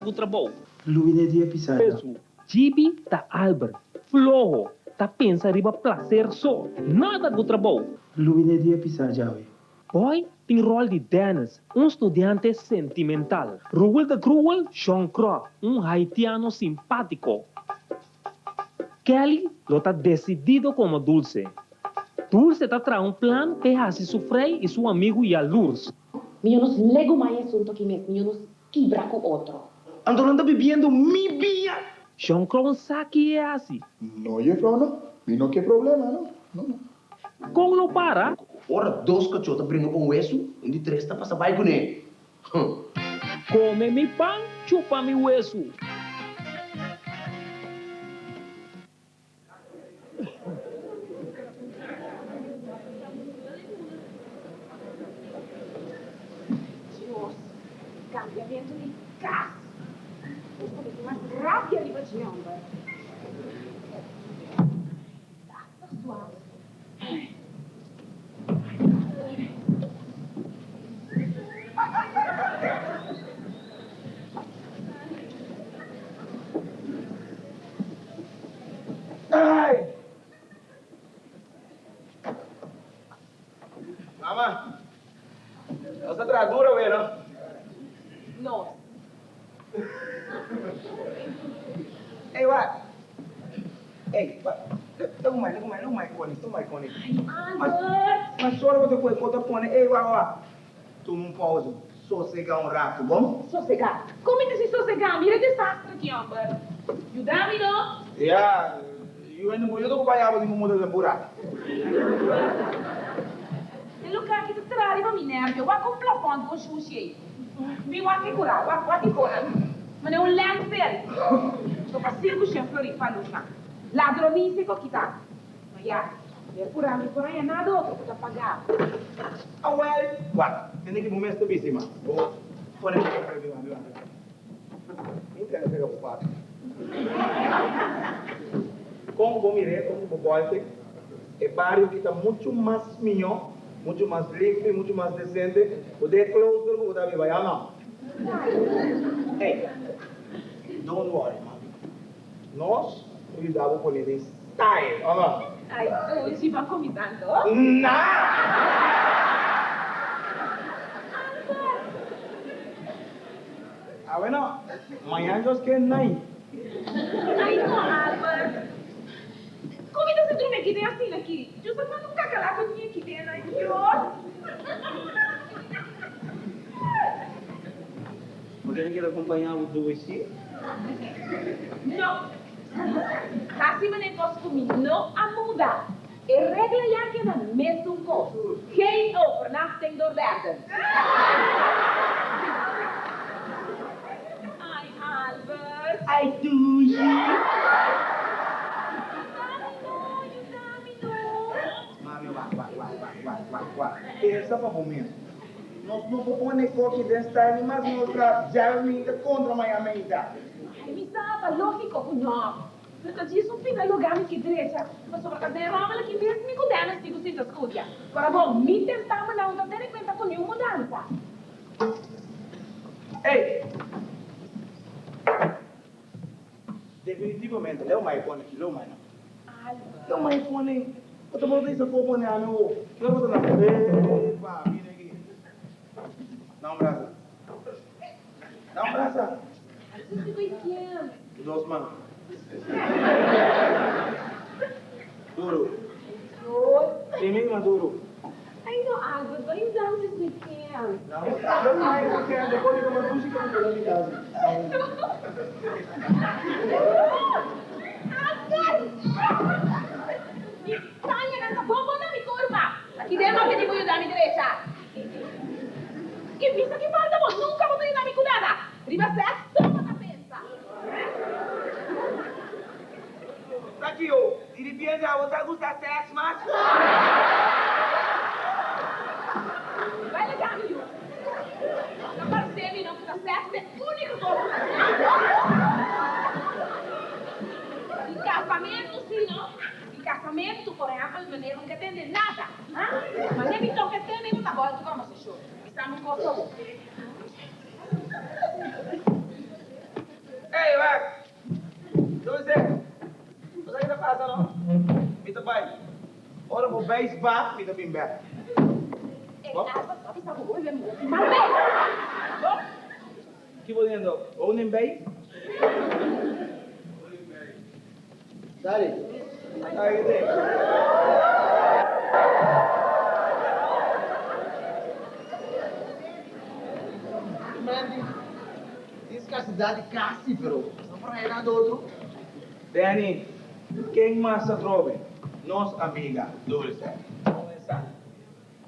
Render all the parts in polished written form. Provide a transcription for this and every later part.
Ku trabou. Lubidé di e pisada. Pesu. Gibi ta Albert, floho, ta pensa riba placer so, nada ku trabou. Lubidé di e pisa djawe. Boy tin rol di Dennis, un studiante sentimental. Roel de Gruwel, Sean Crow, un haitiano simpátiko. Kelly lo ta desidido komo Dulce. Dulce ta traha un plan p'e hasi su frei i su amigu yalurs. Mijo nos legumai e asunto aki mes, mijo nos kibra ku otro. Anto nan ta bibiendo mi biña. Shon Kroon sa ki e hasi. No, juffrouw, no. Mi no ke problema, no. No, no. Kon lo para? Ora dos kachó ta bringa pa un wesu, un di tres ta pasa bai kuné. Huh. Kome mi pan, chupa mi wesu. Dios, cambiamento di cas. Nos ta mete mas rabia riba dje homber. Basta suave. Mama, nos ta traha duro awe, no? Nos. Ey, wak. Ey, wak. Tuma, tuma, tuma e koni, tuma e koni. Ay, Albert! Mas ora bo ta kohe kos ta pone, ey, wak, wak. Tuma un pausa, sosegá un ratu, bon? Sosegá? Kon mi ta si sosegá? Mira e desastre aki, hòmber. Yuda mi, no? Ya, yu hende muhé ta ku bai abo di muda den purá. E lugar aki ta traha riba mi nèrvio. Wak un plafòn kon shushi ei. Bin wak e kurá, wak, wak e kona. Manera un landfill. Topa 500 florin pa lusnan. Ladronisia ku a kita. Ma ya, mi a purá mi por haña nada otro ku ta pagá. Awel, wak, tende ki bo mes ta bisti, ma bo pone bo kofre biba, biba, biba. Mi tene sega bo parti. Kon bo mir'é, kon ku bo bòlte, e bario ki ta muchu mas mihó, muchu mas limpi, muchu mas desente, ku den e klooster ku bo ta biba, ya no? Ey, don't worry, mami. Nos lo yuda bo pone den style, o no? Ay, Dushi, bo a comi tanto? Nah! Awe no, mañan Dios ke nai. Ay no, Albert. Con mi ta sinti mi aki den asina aki? Yo sa cuanto cacalaco tin aki den, ay Dios. Bo tene keda kompañá bo Dushi? No. Hasi manera kos ku mi no a muda. E regla ya keda mesun kos. Geen overnachting door derden. Ai Albert. Ai Dushi. Yuda mi no, yuda mi no. Mami wak wak wak wak wak wak wak. Pensa pa bo mes. Nos no por pone koki den style ni mas nos ta djalminta kontra Miameinta. Ay, mi sa, ta lógiko ku no. Pero ta djis un pida lugá mi ke drecha, pasobra ta den rommel aki mes mi ku Dennis tin ku sinta studia. Ora bon, mi tentamennan no ta tene kuenta ku niun mudansa. Ey! Definitivamente, leu mai pone, leu mai no. Leu mai pone, bo ta bota isa for pone ami wo. Leu bota na, epa, bini aki. Da un brasa. Da un brasa. Dos man. Duru. Primi mas duru. Ay no Albert, bo yuda mi this weekend. No, no, no, weekend, bo pone como dushi como keda mi casa. Albert! Mi pañanan ta bon bon na mi curpa. Aki den bo pidi bo yuda mi drecha. Ki bisa ki falta bo, nunca bo ta yuda mi cu nada. Riba sex so bo ta pensa. Sakio, di ripiente abo ta gusta sex mas? Bai laga mi yu. Ta parse mi no ku ta sex ta e úniko kos ku ta Di kasamentu si no. Di kasamentu, por ehèmpel, meneer no ke tende nada. Ha? Mane mi toka e tema i bo ta bòltu kòmbersashon. Bisa mi kos awor. bo beis ba, mi ta bin bek. Ey, Albert, no a bisa bo hopi bia mi hopi mal be. Bo. Ki bo dendo? Honing beis? Dale. Ay, ki te? Mandy, tin skarsidat di kasi, pero nos no por haña nada otro. Danny, ken mas atrobe? Nos amiga Dulce. Kon e sa?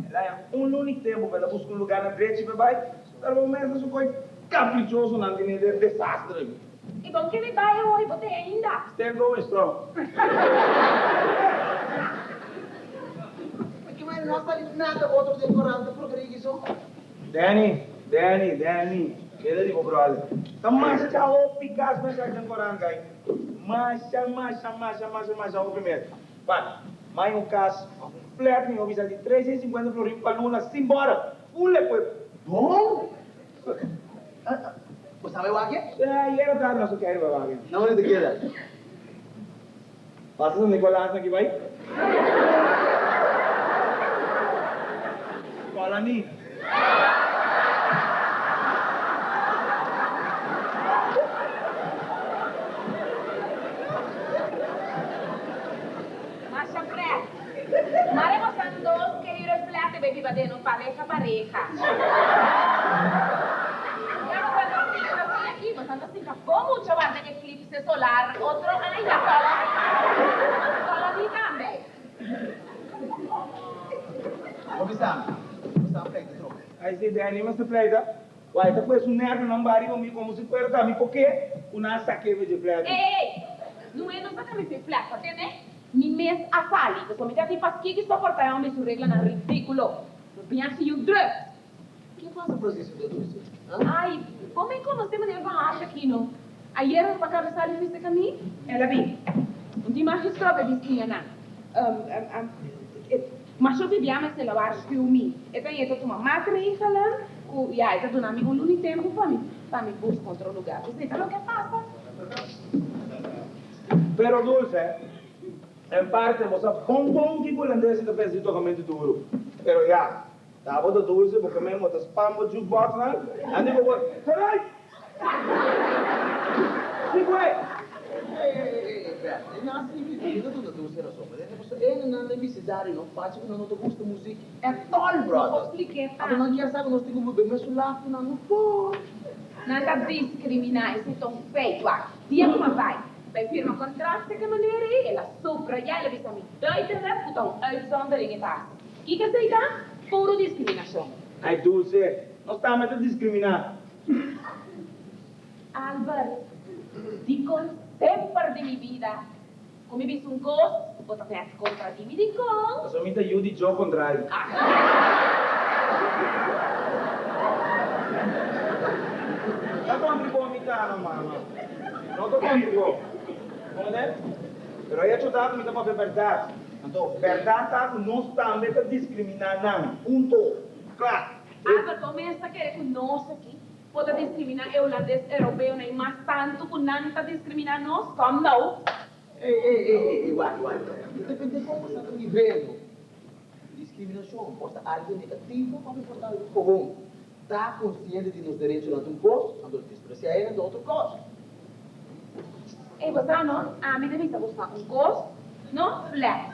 El a haña un luna i tempu pa el a buska un lugá na drechi pa e bai, pero bo mes ta su koi kaprichosonan tene den desastre. I bon kende bai awor i bo ten ainda? Still going strong. Pa ki manera no a sali nada otro den korant di porkeria kiso? Danny, Danny, Danny, keda di bo brother. Ta masha hopi gas mashá den koran kai. Masha, masha, masha, masha, masha hopi mes. But, mai un kas of un flat mi hopi sa di 350 florin pa luna sin bòrda. Full equip. Bon! Bo sabe wak e? Sí, ayera tardi nos a kere bai wak e. Na unda ta keda? Pasa San Nicolas aki bai. Colony. Masha pret. Mare bosan dos ke hür e flat e bai biba den un pareha pareha. Ya bosan ta sinta si aki, bosan ta sinta bon mucha warda eclipse solar otro aña Colony tambe. Bo bisa mi, bo sa pleita trobe. Ai si Danny mester pleita. Wai ta pue su nervionan ba riba mi como si fuera ta mi poke cu nan a saque fe dje flat. Ey ey ey! No e no saca mi fe flat, pa tende? Mi mes a sali, pasobra mi ta tin paskiki soporta e homber su reglanan ridiculo. No biachi yu druk! Ke pasa precies cu ta dulce, ha? Ay, bo mi conoce meneer Van Hash aki no? Ayera pa caba sali viste ca mi? El a bin. Un tin mas gestrobe e bisiñanan. Masho bibia mester la waarschuw mi. E ta yeta tuma maatregelen cu ya e ta duna mi un luna y tempo pa mi pa mi busca otro lugar. Esey ta loke a pasa. Pero Dulce, en parte bo sa bon bon kico Holandeses ta pensa di tocamento duro. Pero ya, ta bo ta dulce bo ke men bo ta spam bo jukebox nan, antes bo por, Toray! Kiko e? Ey, ey, ey, ey, Bert, e nan si mi ta duna Dulce rason, pasobra e pasobra e nan den bisedario no faci cu nan no ta gusta muziek at all, brother. Abo nan kier sa cu nos tin cu bebe mesun laf cu nan, no por. Nan ta discrimina, esey ta un feit. Wak, dia cu mi a bay, bay firma contract cu e meneer ey, el a subraya, el a bisa mi duidelijk cu ta un uitzondering e ta haci. Kiko esey ta? Puro discriminacion. Ay Dulce, nos tambe ta discrimina. Albert, Dikon semper den mi bida ku mi bisa un kos, bo ta nèt kontra di mi? Dikon? Pasobra mi ta yu di Joe kontrali. Ta kontra bo mi ta no, mama. No ta kontra bo. Komprendé? Pero e hecho ta ku mi ta papia bèrdat. Anto, bèrdat ta ku nos tambe ta diskriminá nan. Punto. Kla. Albert, bo mes ta kere ku nos aki por ta diskriminá e hulandes europeonan i mas tantu ku nan ta diskriminá nos? Kom nou! Ey, ey, ey, ey, ey, wak, wak. Ta depende kon bo sa ta mir'é, no. Diskriminashon por ta algu negativo òf e por ta algu kohon. Ta konsiente di nos derechonan ta un kos, anto despresiá esnan ta otro kos. Ey, bo sa no, ami ta bisa bo sa un kos, no, flat.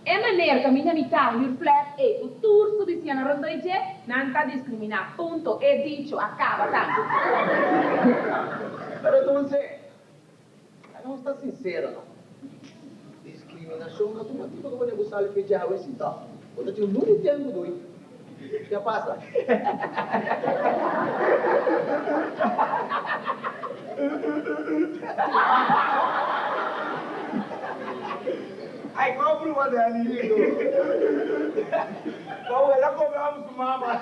E meneer caminda mi ta huur flat ey cu tur su bisiñanan rondó y dje, nan ta discrimina. Punto. E dicho a caba ta. Pero Dulce, laga nos ta sincero no. Discriminacion no ta un motibo cu bo negocia sali fe djawe si toh. Bo ta tin un luna di tempo dui. Ke a pasa? Ay, kua bruma Danny? Kua wela kome amo su mama?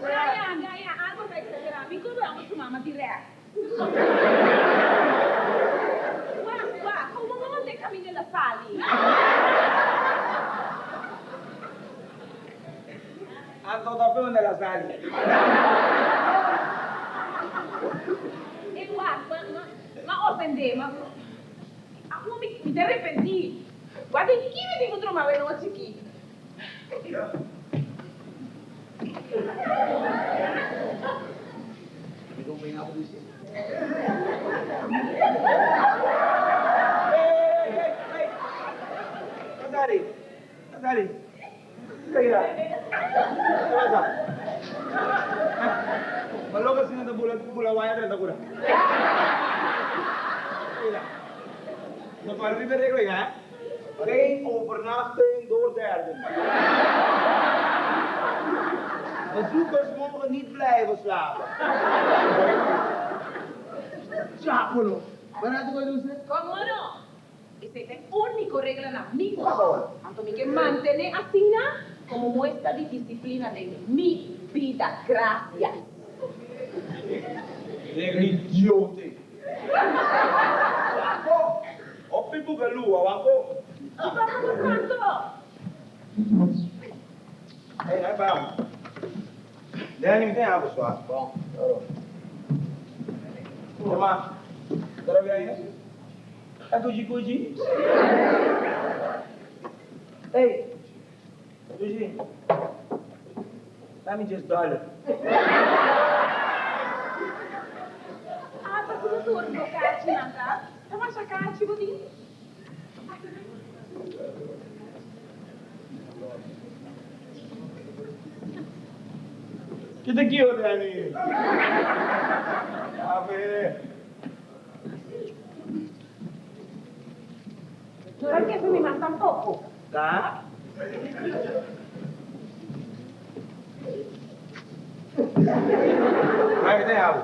Gaña, gaña, algo ta exagerá. Mi kome amo su mama direct. Wak, wak, komo bo manda e kaminda la sali? Anto ta pe unda la sali. E wak, ma, ma. M'a ofendé, ma awor mi mi ta arepentí. Wak den ki mi tin ku truma awe nochi aki? Mi ta un abu di Ey, ey, ey! Sali, sali. Kaya, ke pasa? Ma loke asina ta bula bula waya drenta kura. Mira, no para riba e regla ya, eh? Geen overnachting door derden. Bezoekers mogen niet blijven slapen. Diabolo! Barato ku e dulce? Komo no? Esei ta e úniko regla na mi skol, anto mi ke mantené asina komo muestra di disiplina den mi bida. Grasias. Regla idiote. Wako! Hopi bugalú, a wako! Oh, Papa bo santo! Hey, hey, bam. Danny, mi tin algo swa. Bon, oro. Toma, todavia ainda? Ta dushi kuchi? Ey, dushi, dami djes dòler. Ah, ta ku tur bo kachinan ta? Ta masha kachi bo tin? Ki ta kio, Danny? Afe. No ta kese mi mas tampoco. Ta? Ai, mi ta yabu.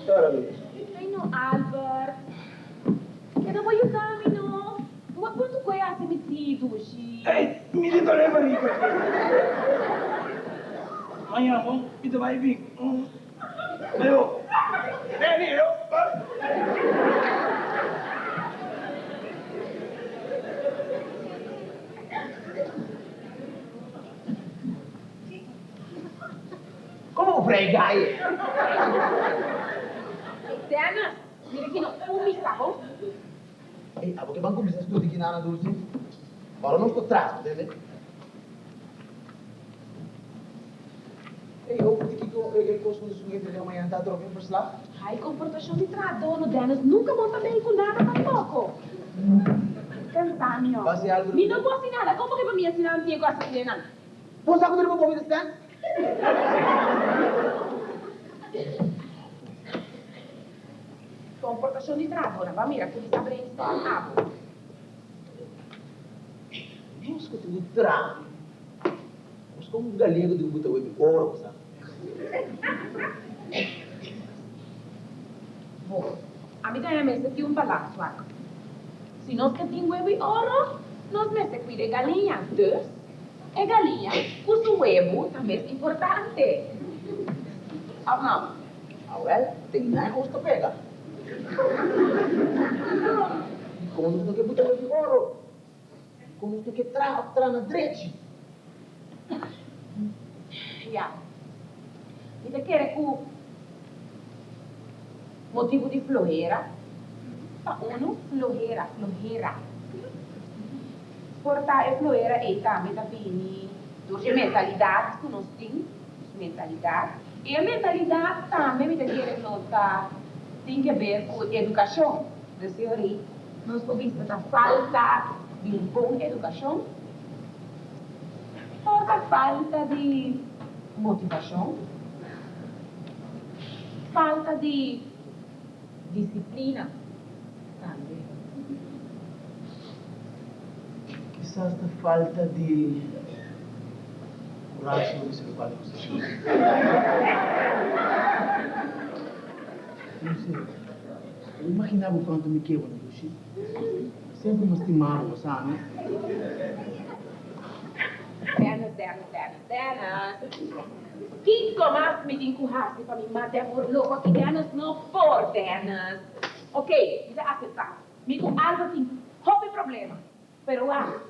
Tora, mi. Ai no, Albert. Keda bo yuda mi no. Bo wak cuantu cu e haci mi si, dushi. Ei, mi tin dolor barriga. Mañana mi ta bai bin. Leo, Danny, Leo, Komo bo frega aye? Dennis, mira ki no un misa bo. Ey, abo ke ban kuminsá studia kinana Dulce? Ora nos ta tras, bo tende? Ey, hopi di kiko e kos ku nos un entrega mañana ta atrobe un verslag? Ai, komportashon di trahadó no Dennis nunka bo ta bay ku nada tampoko. Kansa mi oh. Basi algu Mi no por hasi nada, komo ke pa mi hasi nada mi tin ku hasi kinenan? Bo sa ku ta riba bobi di stand? Komportashon di trahadónan, ba mira kuminsá brainstorm abo. Nos ku tin ku traha. Busca un galego di un buta web oro bo sa. Bo, ami ta haña mester tin un balans wak. Si nos ke tin webu i oro, nos mester cuida e galiña. Dus, e galiña cu su webu ta mes importante. Of no? Awel, ten nan e cos ta pega. Dicon nos no ke buta webu i oro? Kon nos ta ke traha òf traha na drechi? Ya. Mi ta kere ku motibu di flohera ta unu flohera, flohera. Por ta e flohera ei tambe ta bini dor di e mentalidat ku nos tin, nos mentalidat. I e mentalidat tambe mi ta kere no ta tin ke ber ku edukashon. Deseo Nos por bisa ta falta di un bon edukashon, por ta falta di motivashon, falta di disiplina tambe. Kisas ta falta di kurashi pa bisa lokual nos ta sinti. No sé. Bo imagina bo cuanto mi ke bo na dushi? Semper mi a stima bo, bo sa no? Dennis, Dennis, Dennis, Dennis. Kiko mas mi tin ku hasi pa mi mata e amor loko aki? Dennis no por, Dennis. Ok, mi ta aseptá. Mi ku Alba tin hopi problema. Pero wak,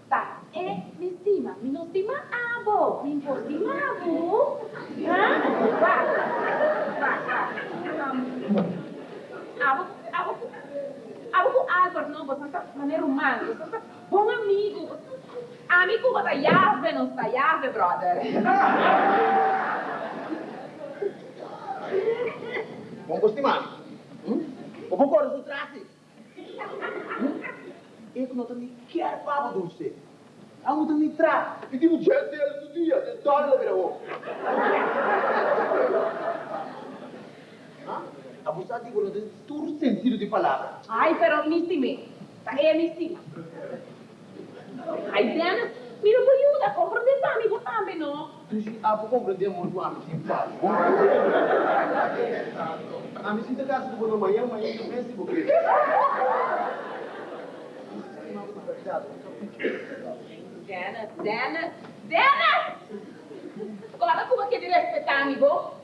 ta e mi stima, mi no stima abo, mi por stima bo, ha? Wak, wak, wak, um. Manera ruman, boso ta bon amigu. Ami ku bo ta yave, nos ta yave, brother. Bon ku stima mi. Bo por kore su tras si. E ku no ta ni kier pa bo dulce. Amo ta ni tra. Mi tin un jet sale su dia, den dòler lo bira ho. Ha? Abusá di bo no den tur sentido di palabra. Ay, pero mi stim'é. Ta e mi stima. Ay, Dennis, mi no por yuda. Komprendé pa mi bo tambe, no? Dushi, abo komprendé amor ku ami tin pa bo. Ami si ta kasa ku bo no mañan, mañan ta mes si bo kere. Mi stima bo di bèrdat, bo ta pichi. Dennis, Dennis, Dennis! Kòrda ku bo ke di respetá mi, bo?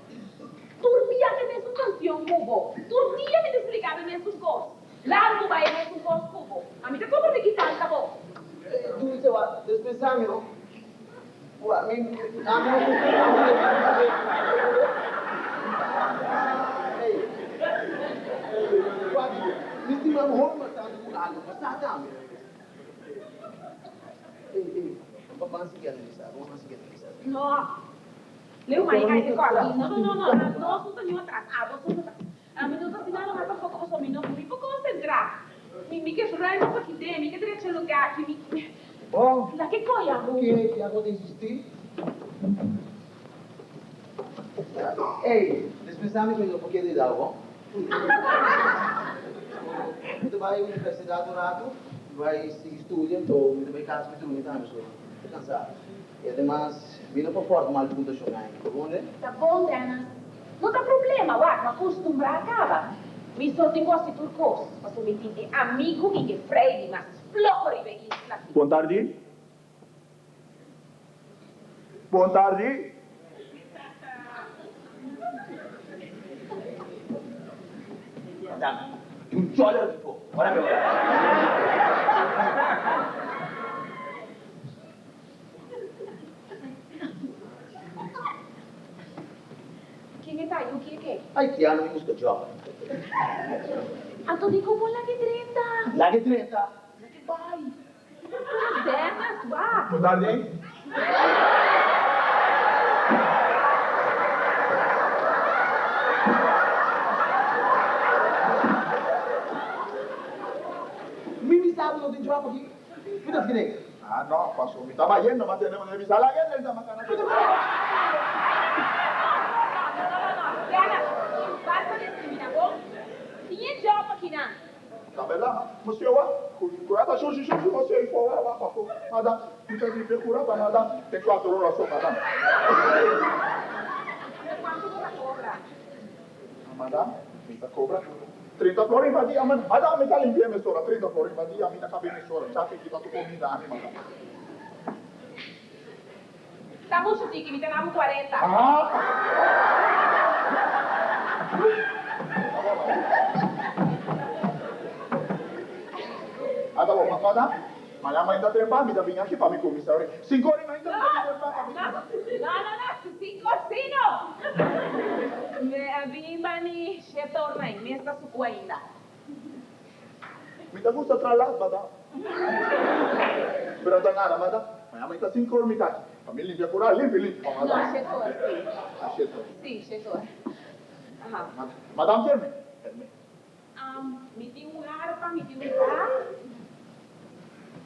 Tur dia ta e mesun kansion ku bo. Tur dia mi ta splika bo e mesun kos. Largu bai e mesun kos ku bo. A mi ta komo mi kitanta bo. Dulce wa despensá mi no. Wa mi ami no ami Ey wa mi stima bo hopi mas tantu ku algo bo sa tambe. Ey ey ban sigui analisá ban sigui analisá. No. Leu mai ai e kòrda. No, no, no, no. Nos no ta niun atras. Abo so ta atras. Ami no ta hasi nada mas tampoco pasobra mi no mi por konsentrá. Mi mi ke ruim un pochi den, mi ke drecha lugá aki, mi Bon. La ke koe abo? Ke ya bo ta insistí? Ey, dispensá mi ku mi no por keda yudá bo, bon? Mi ta bai universidat un ratu, mi bai sigui studia, anto mi ta bai kas mi drumi tambe, so mi ta kansá. I ademas, mi no por fòrt mal puntashon ainda, ta bon de? Ta bon, Dennis. No ta problema, wak, m'a kustumbrá kaba. Mi so tin ku hasi tur kos, pasobra mi tin e amigu i e frei di mas floho riba e isla aki. Bon tardi. Bon tardi. Madam, di un dòler di bo. Ora mi ora. Ken e ta? Yu ki e ke? Haitiano mi buska job. Anto di como lag'e drenta? Lag'e drenta? Lag'e bai. Pero Dennis, wak. Bo tardi. Mi bisa bo no tin job aki. Mi ta skir'é. Ah no, paso mi ta bayendo, ma tende manera bisa laga el ta makana No, no, no, no, Dennis, basta discrimina bo. Tin e job akinan. Ta berdad, monsieur wa, ku ya ta shushi shushi monsieur i for wa wa paso, madam, mi ta limpia kura pa madam den cuatro ora so, madam. Pero cuanto bo ta cobra? Madam, mi ta cobra 30 florin pa dia, madam, mi ta limpia mesora, 30 florin pa dia, mi ta cabe mesora, chape kita tu comida ami, madam. Ta mucho tiki, mi ta na bo 40. Ah! Ah, ta bon, madam, mañana mainta tempa mi ta bini aki pa mi cuminsa ori. Cinco ori mainta mi ta bini tempa pa mi cuminsa. No, no, no, cinco si no. Me a bin bani shete or nai, mes ta suku ainda. Mi ta gusta tra lat, madam. Pero no ta nada, madam. Mañana mainta cinco or mi ta aki. Pa mi limpia cura, limpi, limpi pa madam. No, shete or si. Ah, shete or. Si, shete or. Aha. Madam, terme. Terme. Mi tin un harpa, mi tin un sa.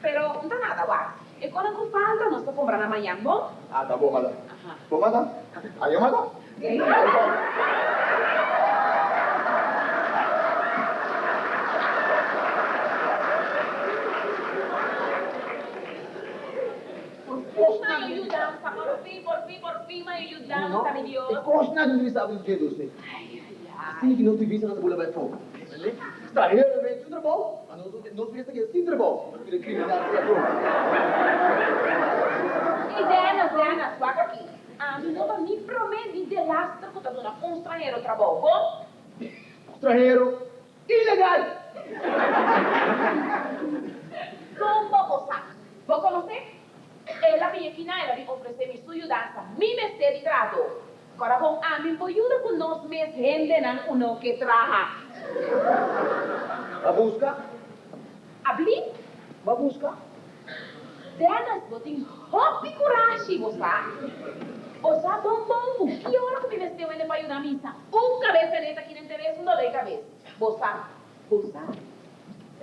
Pero no ta nada, wak. E konan ku falta nos ta kumpra na mañan, bon? Ah, ta bon, madam. Bon, madam. Ayo, madam. Por fin mayo yudansa, por fin, por fin, por fin mayo yudansa, mi Dios. E kosnan ku mi sa ku dje dose. Asina ki nos divisanan ta bula bai afó. Stranhero bai sin trabou, ma nos nos mes ta keda sin trabou. Nos bira kriminal ku ladron. Ey Dennis, Dennis, wak aki. Ami no ta ni promé ni delaster ku ta duna un stranhero trabou, bon? Stranhero ilegal! Tumba bo sa. Bo konosé? El a bini aki na, el a bin ofresé mi su yudansa. Mi mester di trahadó. Ora bon ami por yuda ku nos mes hendenan ku no ke traha. A buska? Abli? Bo a buska? Dennis, bo tin hopi kurashi, bo sa. Bo sa bon bon ku ki ora ku mi mester wende pa yuda mi sa un kabes veneta ki den tebes un dolé kabes. Bo sa. Bo sa.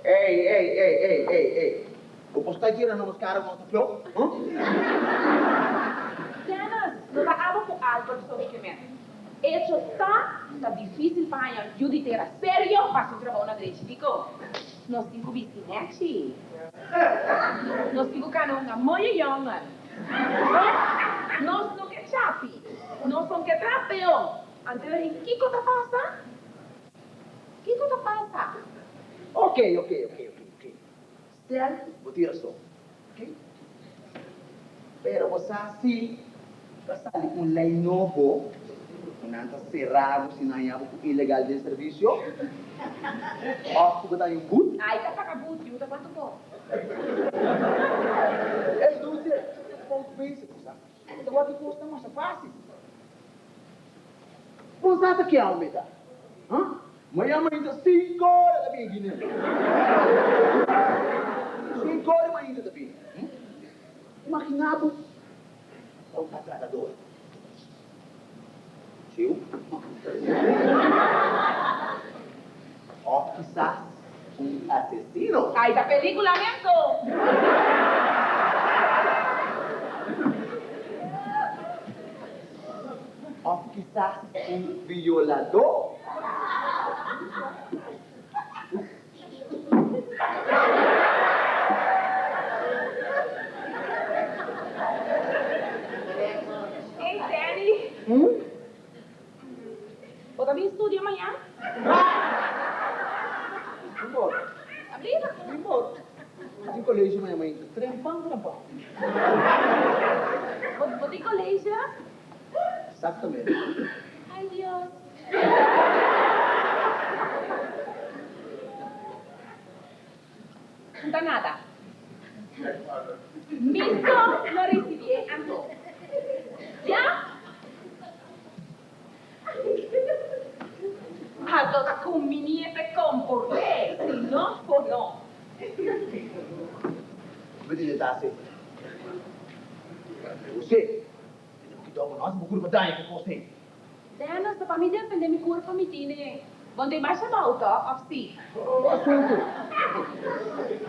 Ey, ey, ey, ey, ey, ey. Bo por sta yena nos kara ku nos ta flou, huh? Dennis, no ta abo ku Albert so mi ke men. Echo ta ku ta difísil pa haña yu di tera serio pa hasi un trabou na drechi. Dikon? Nos tin ku bisti nèchi. Nos tin ku kana un amoyo yòngen. Nos no ke chapi. Nos no ke trapeo. Anto e ora kiko ta pasa? Kiko ta pasa? Ok, ok, ok, ok, ok. Stel, bo tin rason. Ok. Pero bo sa si ta sali un ley nobo cu nan ta cera bo si nan haña bo cu ilegal den servicio of cu bo ta haña un boet? Ay ta paga boet, yu ta cuanto bo? Ey Dulce, ta poco bezig bo sa. Bo ta wak e cosnan masha facil. Bo sa ta ke ame ta? Ha? Maña mainta cinco ora ta bin Guinea. Cinco ora mainta ta bin. Imagina bo ta un atracador. Siu? Of kisas un asesino. Ay ta pelicula mento. Of kisas un violadó. Hey Danny. Bo ta bin studia mañan? Mimor. Mimor. Tin colegio mañan mainta. Trempan trempan. Bo tin colegio? Exactamente. Ay Dios. No ta nada. Mi so lo ricibié anto. Ya? Anto ta cumbiniente comporté, si no, bo no. Bo tin e ta haci. José, tene bo kidao bo no haci bo curpa daño cu cos ei. Dennis, ta pa mi defende mi curpa mi tine. Bo no tin masha bou toch, of si? Bo asunto.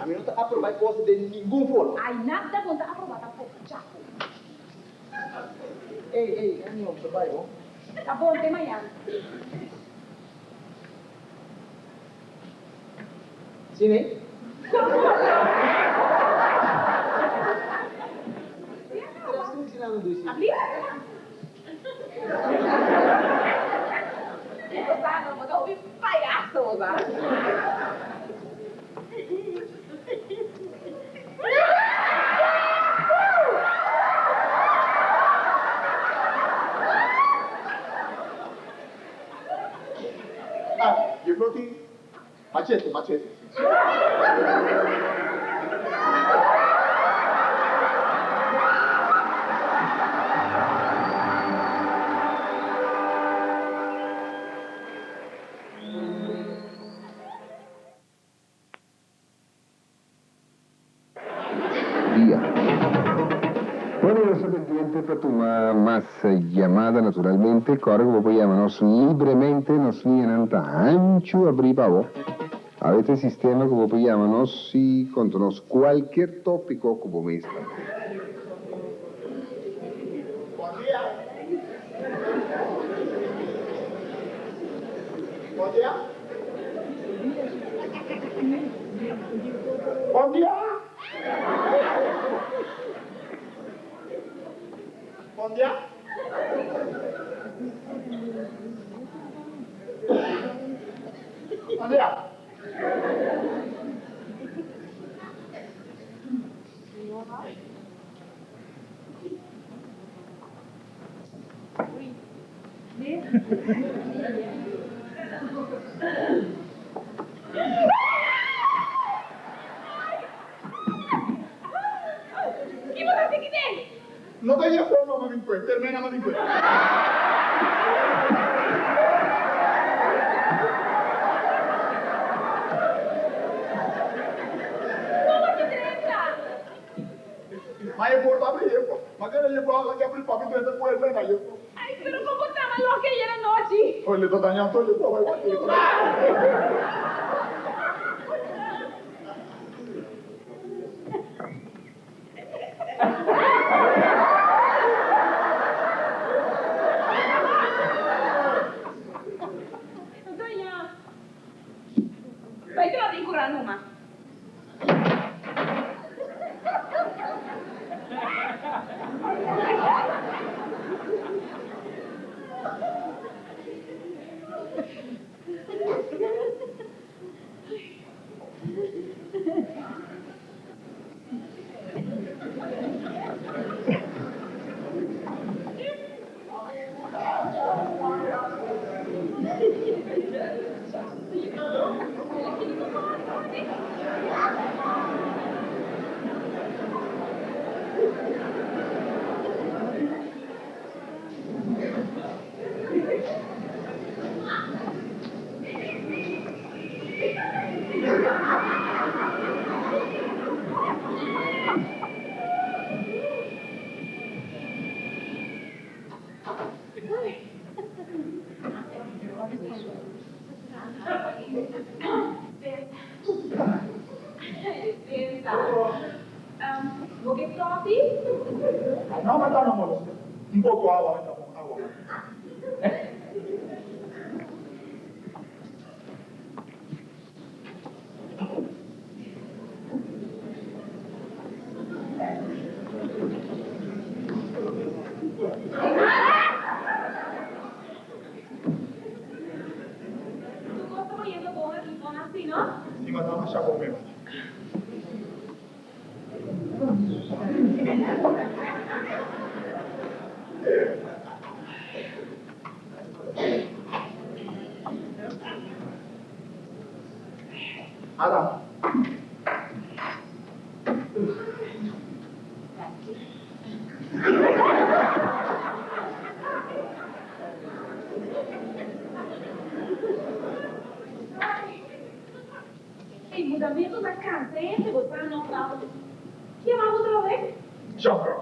Ami no ta aproba e cos den ningun forma. Ay, nada bo no ta aproba tampoco, chapo. Ey, ey, ami no ta bay ho. Ta bon, te mañan. Si ne? Ah, yo creo tin machete, machete. Dia. Bueno, nos ta pendiente pa tuma mas yamada naturalmente. Kòrda ku bo por yama nos libremente, nos liñanan ta hanchu abrí pa bo. Awe ta e sistema ku bo por yama nos i konta nos kualkier tópiko ku bo mes ta. Bon dia. Bon dia. Bon dia. Bon dia. Bon dia. No ta e forma mas bin kue, termena mas bin kue. Manera juffrouw a laga abri pa mi drenta puerta na juffrouw. Ay, pero con bo tama loke ayer anochi? Oy, le ta daña anto juffrouw, bay wak juffrouw. Doña, bay traha den cura numa. Bo ke kofi? No, mata no molestia. Un poco awa, mi ta bon awa. Tur cos ta bayendo bon aki bon asi, no? Si, mata masha bon mes. Adam. Ey, mudamentu ta cansa hende, bo sa no ta. Ki ama bo trawe? Chakra.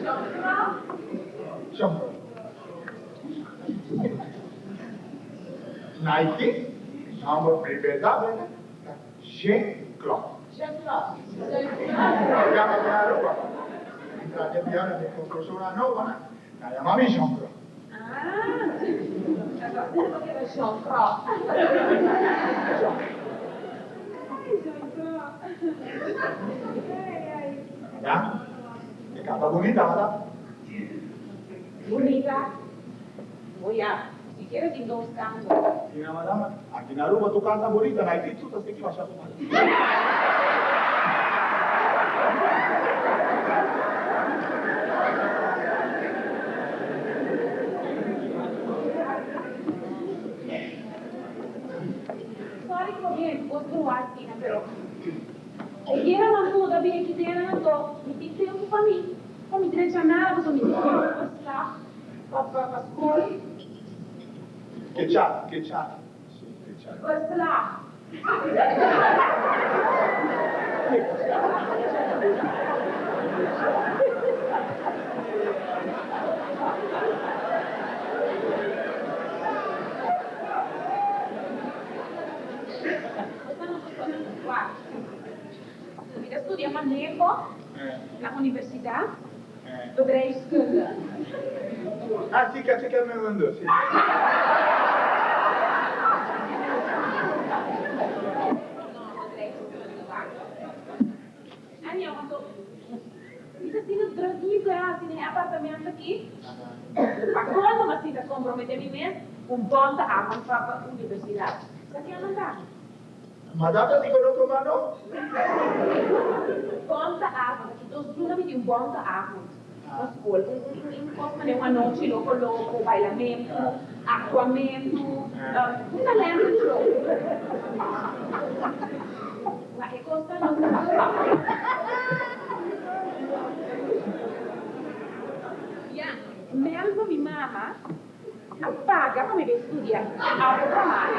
Chakra? Chakra. Nike, nomber primer ta bene ta Jean Claude. Jean Claude. Yama mi Aruba. Mi tra di biaha den construccion nobo nan. Nan yama mi Jean Claude. Ah, entonces bo keda Jean Claude. Jean Claude. Ay, ay. Ya, e canta bunita, ta? Bunita. Bo ya, sikiera tin dos kanto. Mira madama, aki na Aruba tur kanta bonita, na Haiti tur ta seki masha tur mal. Sorry ku bo bien bos bruha asina, pero sikiera nan muda bin aki den anto mi tin tempu pa mi, pa mi drecha nada pasobra mi tin tempu pa slaap. Pa pa pa skol. Ke chat, ke chat. Si, ke chat. Verslag. Mi ta studia maneho na universidat. Bedrijfskunde. Ah, si, caché ke mi wendo, si. No, bedrijfskunde, wak. Anyhow, anto, mi ta sinti druk mi ta hasi den e apartamento aki. Pa colmo mi a sinti a compromete mi mes un bon ta avond pa pa universidad. Sa ke a manda mi? Madame ta di kono tuma no? Bonta avond, aki dos luna mi tin bonta avond na skol. Un un un un kos manera un anochi loko loko, bailamentu, aktuamentu, un talento show. Ma e kos ta no Ya, Melba mi mama A paga pa mi bay studia algo pa mari.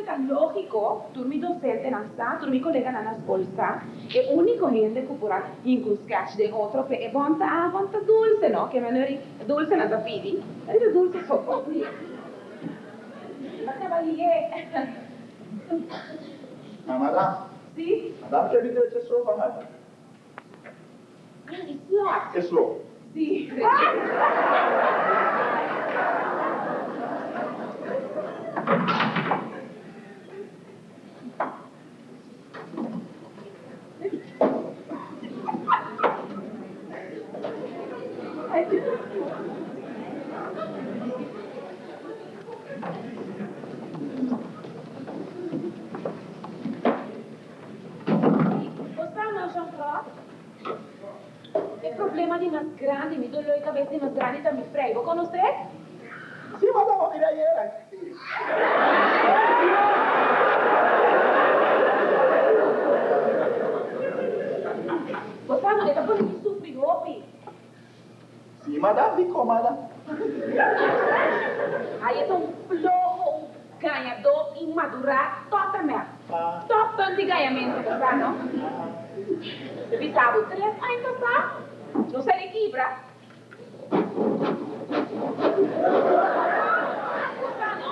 di ta lógiko, tur mi dosentenan sa, tur mi koleganan na skol sa, e úniko hende ku por a hinka un skèch den otro p'e e bon ta a bon ta Dulce, no? Ke manera di Dulce nan ta pidi, ta di ta Dulce so por. Ta kaba lihé. Ma madam. Si? Madam ke mi drecha sofa, madam. Ah, e slot. E slot. Si. Bo sa no, Jean Claude? E problema di mas grandi, mi doló e kabes di mas grandi ta mi frei. Bo konosé? Sí, madam, bo mira ayera. Bo sa no, e ta pone mi sufri hopi. Sí, madam, dikon, madam? Ai, e ta un floho, un gañadó inmadurá, tòtèmèt. Tòppunt di gañamentu, bo sa, no? Ta bisa bo, tres aña pasá, nos a rekibra. Bo sa, no?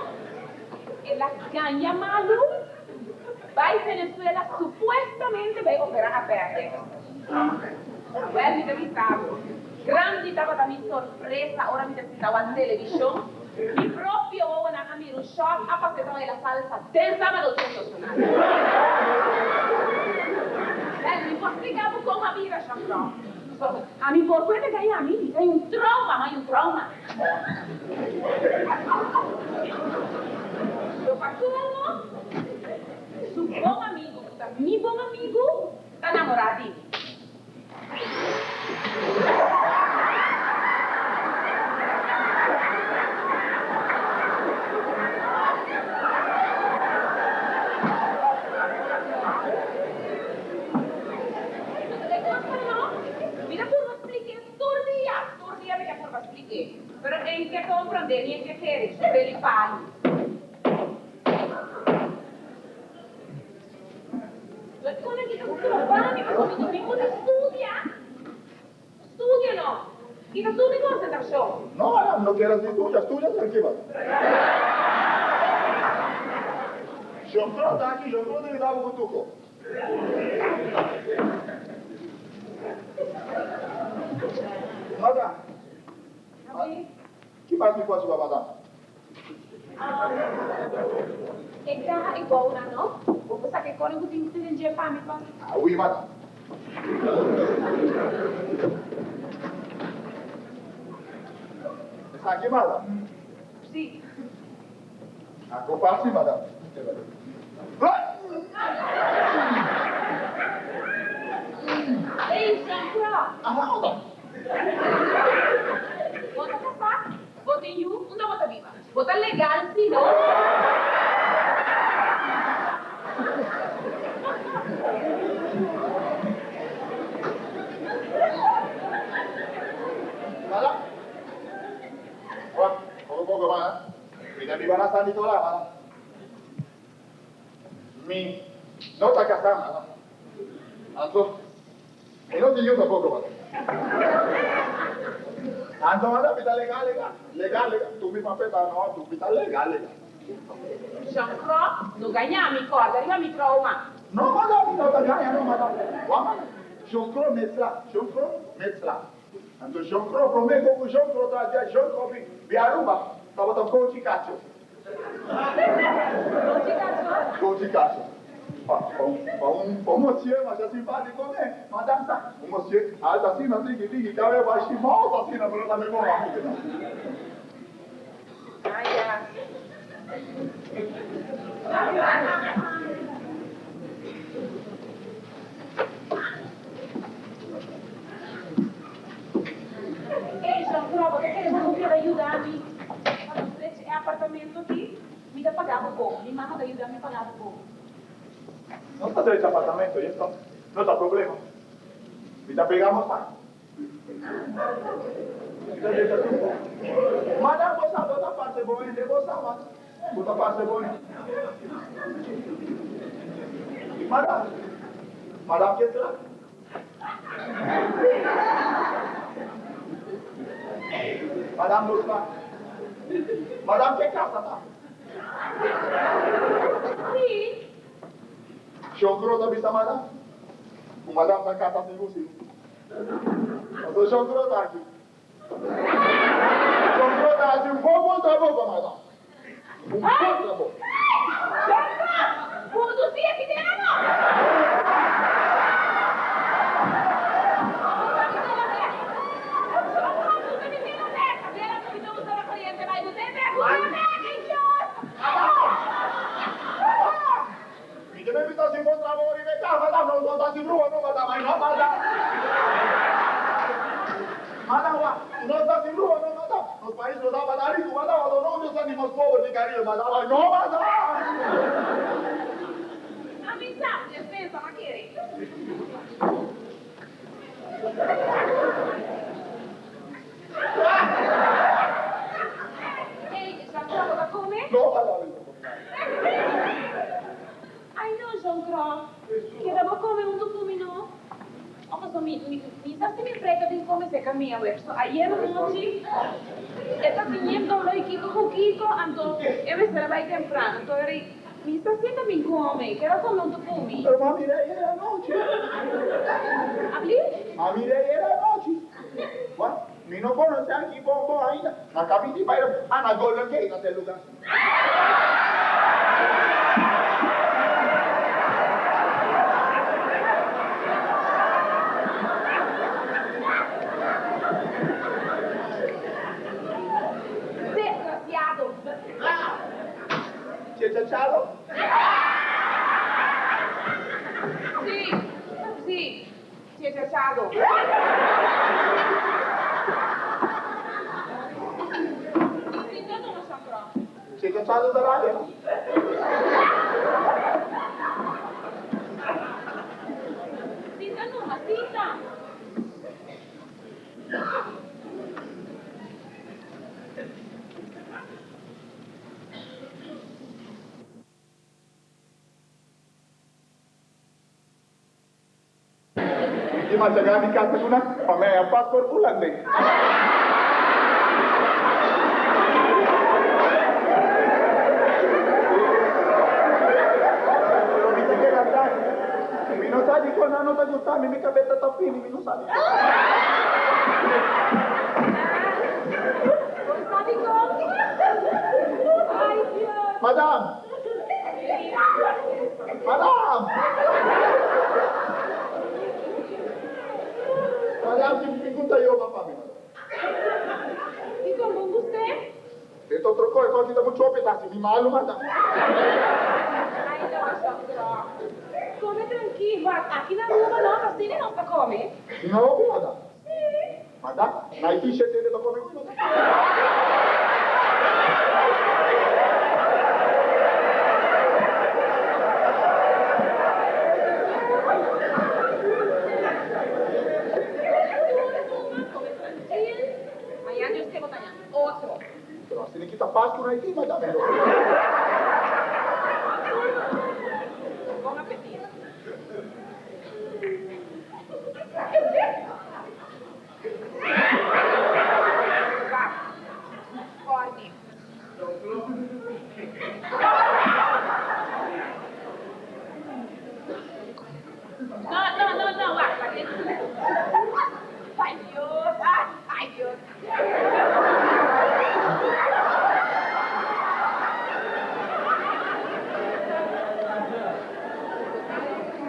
El a gaña malu, bai Venezuela supuestamente bai operá apèndeks. Wèl, mi ta bisa bo, grandi tabata mi sorpresa ora mi ta sinta wak televishon, mi propio wowonan a mira un shòt a pas'é ta baila salsa den Sábado Sensacional. Wèl, mi por splika bo kon a bira, Jean-Claude. Ami por ku e ta gaña mi, mi ta un trauma, ma un trauma. Lo pa komo su bon amigu ku ta mi bon amigu ta namorá di mi. Mi ta purba splik'é tur dia, tur dia mi ta purba splik'é, pero en ke komprondé ni en ke kere, su beli palu. Lo kona ki ta stroba mi pasobra mi no por studia. Studia no. Kita tur mi konsentrashon. No, Adam, no ker hasi studia. Studia tranquil, Adam. Jean-Claude ta aki, Jean-Claude ta yuda bo ku tuko. Madam, ki mas mi por hasi pa madam? E caha e bounan no. Bo por saca e cona cu tin den dje pa mi pa. Awi madam. Esaki madam? Si. Ako fácil madam. Ey, Jean-Claude. Aha madam. Bo ta casá? Bo tin yu? Unda bo ta biba? Bo ta legal si no? Madam. Wak, poko poko madam. Mi ta biba na San Nicolas madam. Mi no ta casá madam. Anto. E no tin yu tampoco mano. Anto mano mi ta legal legal legal legal tu mi papel ta no tu mi ta legal legal. Jean Croc no gaña mi corda riba mi trauma. No mano mi no ta gaña no mano wak mano Jean Croc mezcla Jean Croc mezcla anto Jean Croc prome cu Jean Croc ta hacia Jean Croc bi Aruba tabata cochi cacho. Cochi cacho. Pa un pa un mosié masha simpático me, madam sa. Un mosié alto asina, tiki tiki, cabe bashi mos asina, pero ta mi bon amigo no. Ah ya. Ey, Jean Claude, bo ta kere bo no keda yuda mi pa nos drecha e apartamento aki? Mi ta paga bo bon. Mi mama ta yuda mi paga bo bon. Nos ta drecha apartamento, y esto no ta problema. Mi ta pega bo sa. Mi ta drecha tur bon. Madam, bo sa, bo ta parce bon hende, bo sa, madam. Bo ta parce bon hende. Madam, madam ke sla? Madam no sla. Madam ke kasa ta? Sí. Shon Kro ta bisa madam ku madam ta kasa sigur sigur. Pasobra Shon Kro ta aki. Shon Kro ta hasi un bon bon trabou pa madam. Un bon trabou. Shon Kro, punto sí aki den ano. Shon Kro, punto mi tela bek. Abela ku mi ta usa na koriente bai bo te bek. Usa bek, idiot! Mi ta bebita sin bon trabou riba e kas, madam, no no ta sin brua no, madam, ay no, madam. Madam, wak, no ta sin brua no, madam. Nos pais no tabata riku, madam, anto nos no ta ni mas pober di Caribe, madam, ay no, madam. Ami sa, despensa, m'a kere. Ey, Jean Cro, bo ta come? No, madam, mi no come nada. Ay no, Jean Cro, keda bo come hunto cu mi no? Oh, paso mi, mi, mi sa si mi frei ta bin come cerca mi awe, paso ayer anochi e ta biniendo lo y kico cu kico, anto e mester a bay temprano, anto ora mi sa si e ta bin come, keda come hunto cu mi. Pero m'a mira ayer anochi. Abli? M'a mira ayer anochi. What? Mi no conoce aki bon bon ainda. Na caminda di bay ah na Golden Gate ata e lugar. Desgraciado. Chechachado? Sí, sí. Chechachado. Sinta numa, Shankro. Chechachado ta rabia. Sinta numa, sinta. Mi tin machagá mi kasa ku nan pa mi haña pasport hulandes. Pero mi tin keda atras. Mi no sa dikon nan no ta gusta mi, mi kabesa ta fini, mi no sa dikon. Madam! Madam! Madam, si mi ku ta yoba pa mi, madam. Kiko bon ku ste? E ta otro kos, e kos ta mucho hopi, ta hasi mi malu, madam. Ay, no, Sandra. Come trankil, wak, aki na Aruba no, ta asina nos ta come. No hopi, madam. Si. Madam, na e t-shirt hende ta come ku, madam. Mañana Dios ke bo ta ña otro. Pero asina ki ta pas ku Haiti, madam. Bon apetit. No, no, no, no, wak, wak. Ay, Dios, ay, ay, Dios.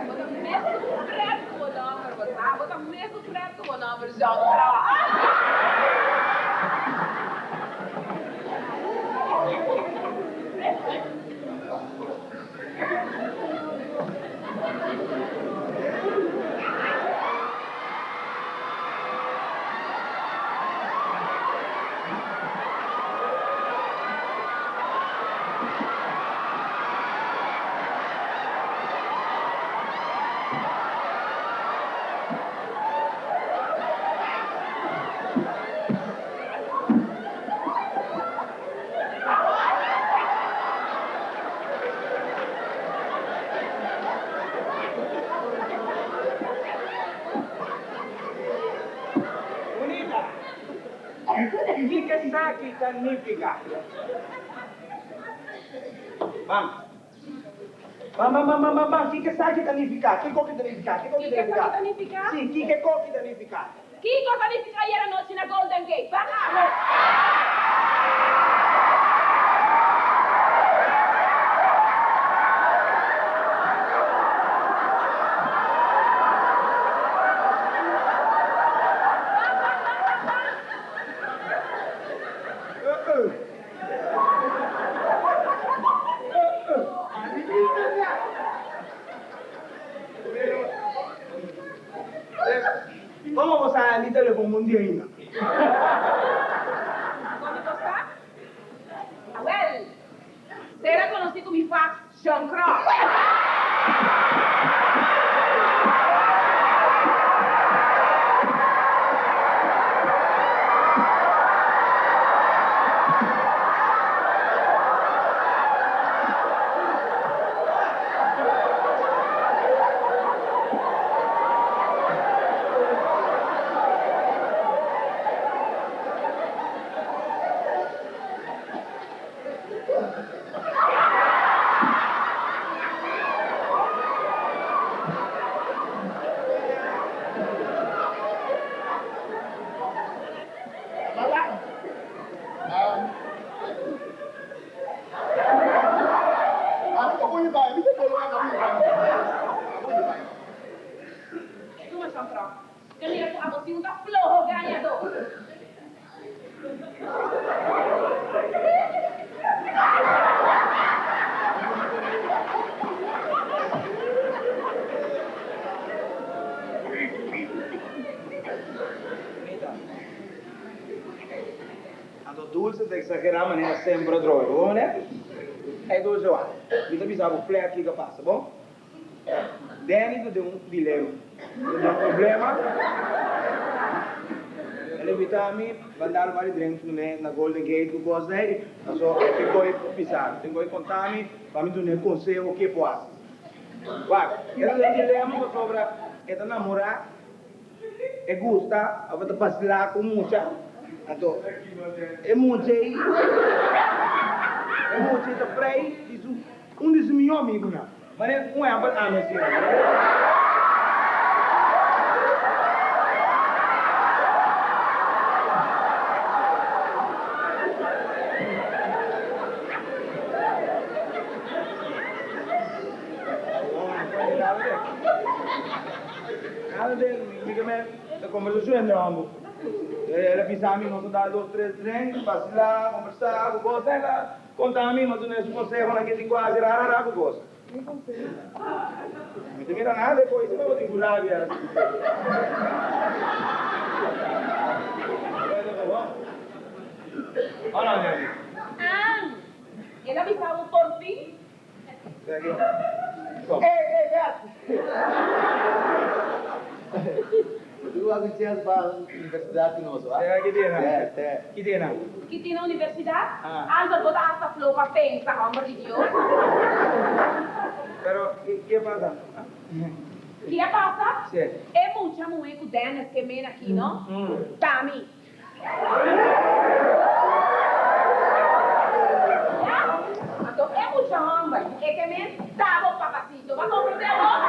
Bo ta mesun pret ku bo nòmber, bo sa. Bo ta mesun pret ku bo nòmber, Jean Croix. Esaki ta nifiká? Ban. Ban, ban, ban, ban, ban, ban. Kiko esaki ta nifiká? Kiko ki ta nifiká? Kiko ki ta Kiko nifiká? esaki ta nifiká? Sí, kiko ki ta nifiká? Kiko ta nifiká ayera nochi na Golden Gate? Ban abo! Ban, ban, ban, ban, ban! Como bo sa di telefon bon dia ainda? Como bo sa? Awel, sera conoci cu mi fax John Cross. Tuma Shon Krò. Ke mira ku abo si un ta floho gañadó. Anto Dulce ta exagera manera semper atrobe, bo manera? Ey Dulce wak, mi ta bisa bo flat kiko a pasa, bo? Danny ta den un dilema, ta den un problema. El a invita mi bandar un par di drinks kuné na Golden Gate ku kos ei, paso e tin koe bisa mi, tin koe konta mi pa mi dun'é konseho ke por hasi. Wak, e ta den un dilema pasobra e ta namorá. E gusta tabata ta basilá ku mucha, anto e mucha ei, e mucha ei ta prei di su un di su mihó amigunan. Manera un ehèmpel ami asina. Nada de mi ke men ta kombersashon entre ambo. El a bisa mi nos a dal dos tres drink, basilá, kombersá ku kos. El a konta mi mas o menos su konsehonan ke tin ku hasi ra ra ra ku kos. Mi ta mira nada e kos ei bo tin ku rabia. Hola mi amigo. An, el a bisa bo por fin? Ey, ey, Bert! Bo tin ku chens pa universidat ku nos, wa? Ki tin nan? Ki tin nan? Ki tin na universidat? Albert, bo ta hasta flow pa pensa, homber di Dios. Pero, ke pasa? Ke a pasa? Si. E mucha muhé ku Dennis ke mena aki, no? Ta mi. Ya, anto e mucha homber e ke men ta bo papacito. Bo a comprende awor?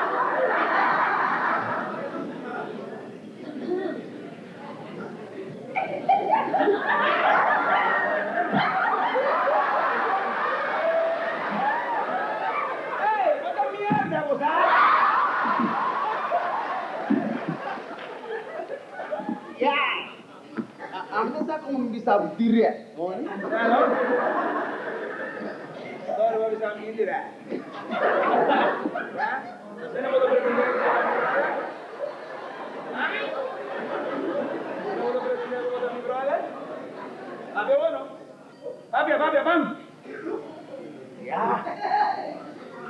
Ey, bo ta mierda bo sa? Ya! Ami ta sa como mi bisa bo direct, no? Sa no? Sorry, bo a bisa mi indirect. Ya? Asina bo ta pretende cu bo ta mi brother? Ha? Asina bo ta pretende cu bo ta mi brother? Papia bo no? Papia, papia, bam! Ya!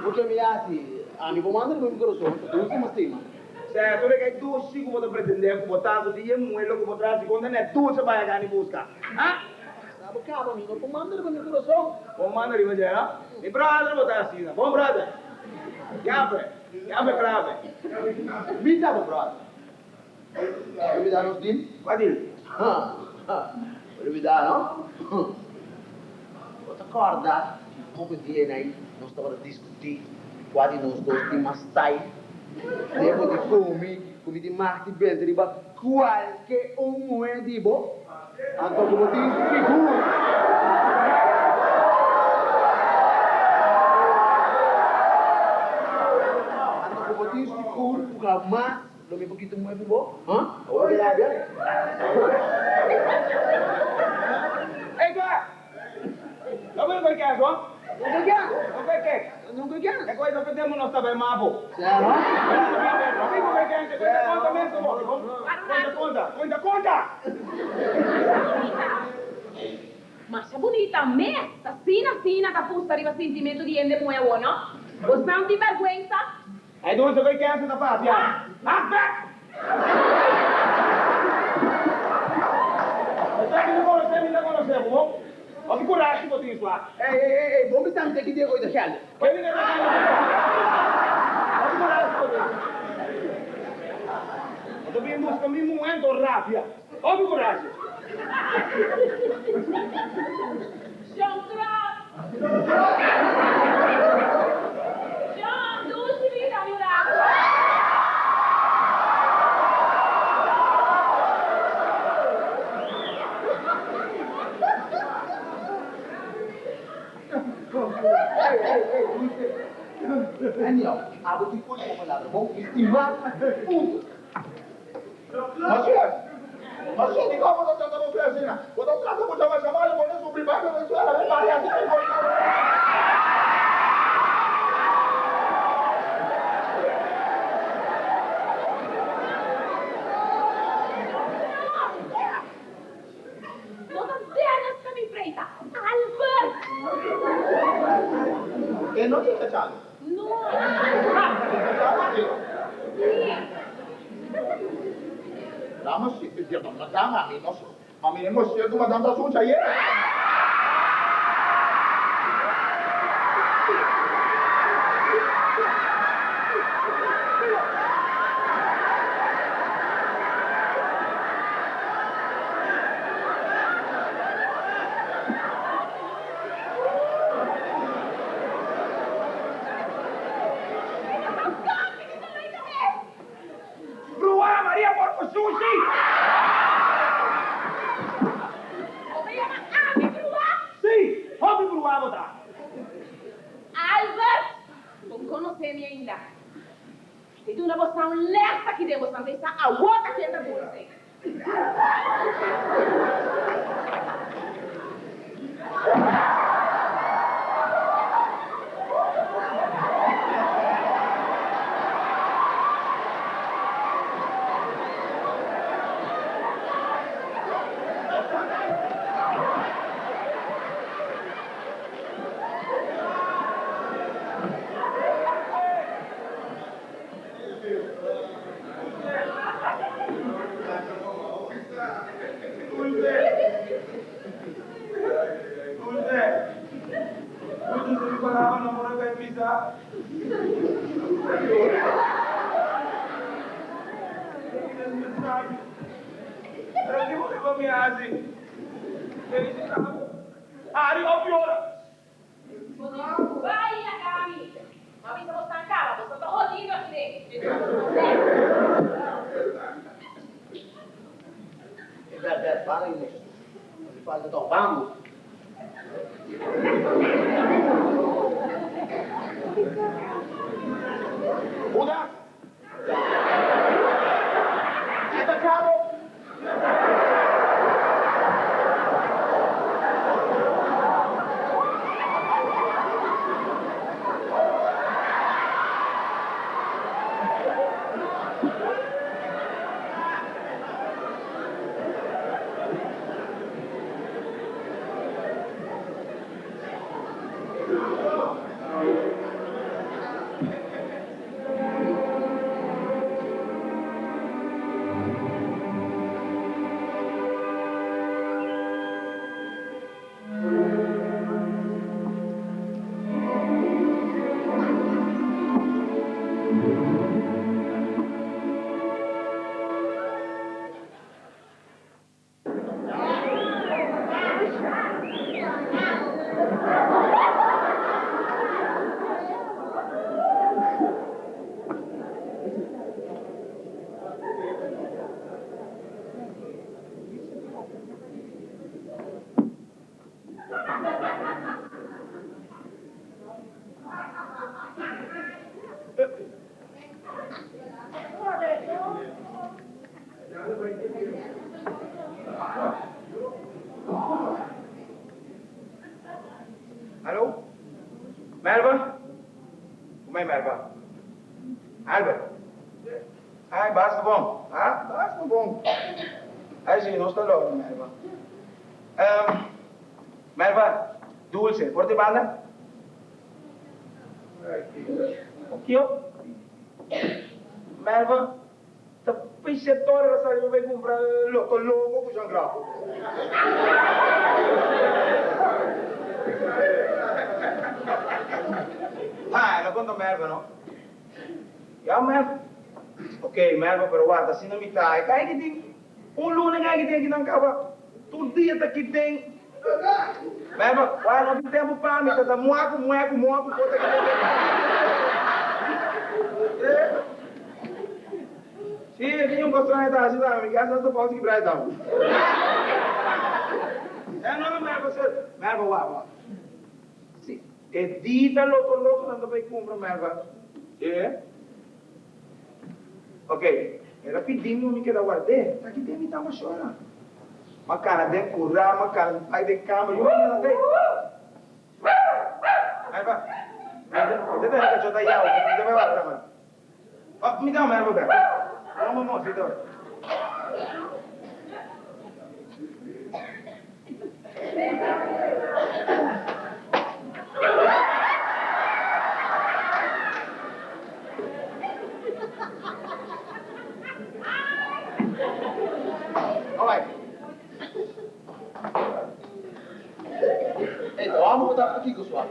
Mucho mi hasi, ami bo manda riba mi corazon, ta dulce mi stima. Sea, tur e kai dushi ku bo ta pretendé ku bo ta, ku tin e muhé lo ku bo tra, si konta n'e dulce bai a gana i buska. Ha? Sa bo kaba, mi no por manda riba mi corazon. Bo manda riba dje, no? Mi brother bo ta asina. Bon brother. Yape, yape clave. Mi ta bo brother. Bo mi da nos deal? Kua deal? Ha, ha. Olbidá, no? Bo ta kòrda poko dia ei nos tabata diskutí kua di nos dos tin mas style? Debo di kumi ku mi tin mag di benta riba kualke un muhé di bo? Anto ku bo tin sigur. Anto ku bo tin sigur ku hamas lo mi por kita un muhé ku bo? Huh? Awor ke rabia? Ey Doa! No por koe kes ho? No koe kes? No koe kes? No koe kes? E koe no pretende nos ta bay mabo. Sero? No por koe kes, e koe ta konta mes ku bo. Konta, konta, konta, konta! Masha bunita mes! Ta asina asina ta pusta riba sintimentu di hende muhé awor, no? Bosnan tin bèrgwensa? Ay dulce koe kense ta papia. Hak bek! Esaki mi konosé mi ta konosé bo. Hopi kurashi bo tin swa. Ey ey ey ey bo bisa mi ta ki dia koe ta gelde. Ke mi ta gelde bo. Hopi kurashi bo tin. Bo ta bin buska mi muhé anto rabia. Hopi kurashi. Shon Kròs. Shon, dushi bida mi rato. Ey, ey, ey, dulce. Anyhow, abo tin ultimo palabra, bon? Mi stima, punto. Masies, Masies, di kon bo ta trata bo fe asina? Bo ta trata mucha masha malu, bo ta sufri bai Venezuela, bai bari asina i kos nan. No ta Dennis ta mi freita, Albert! E no ta chachalo. No. Chachalo si. Si. Dama si, madam, ami no sa. Ami e mostra ku madam ta sucha ayer. Bruá Maria por ku sushi! Bo ta yama ami bruá? Sí, hopi bruá bo ta. Albert, bo no konosé mi ainda. Si duna bo sa un lès aki den bo santa i sa awor ta ken ta dulce. Dulce, dulce, dulce si mi palabra no por a kai pisa. Innecesario. Pero kiko riba mi hasi? Felicita bo. Ari of yora. Bai laga mi. Ma bisa bo stan caba, bo ta hodido aki den. E bèrbèr para i mucha su. Mi falta ta bambu. Judas! Kita cabo! Albert. Ai, basta bon. Ah, basta bon. Ai, si, nos ta logra, Melva. Ehm, Melva, Dulce, por di banda? Kio? Melva, ta pisha tor el a sali pa bai cumpra loco loco cu Jean Claude. Ha, el a conta Melva, no? Ya, Melva. Ok, Melva, pero warda, asina mi ta. E kai ki tin un luna e kai ki tin aki nan caba. Tur dia ta ki den. Melva, wak, no tin tempo pa mi. Ta ta muaku, mueku, moku, por ta ki den. Sí, e tin un cos straño ta haci tambe. Mi casa hasta pausa kibra e tambe. Eh, no, no, Melva, ser. Melva, wak, wak. Sí, e di ta loco loco nan ta bay cumpra Melva. E. Ok, el a pidi mi mi keda ward'é. Ta ki den mi tamba shora. M'a kana den kurá, m'a kana bai den kama, yu mi no ta ei. Melva, mi ta tene kachó ta yau, mi ta bai warda man. Oh, mi ta Melva bek. No, no, no, si ta bai. Ey, ta wou bo ta pakiko sua?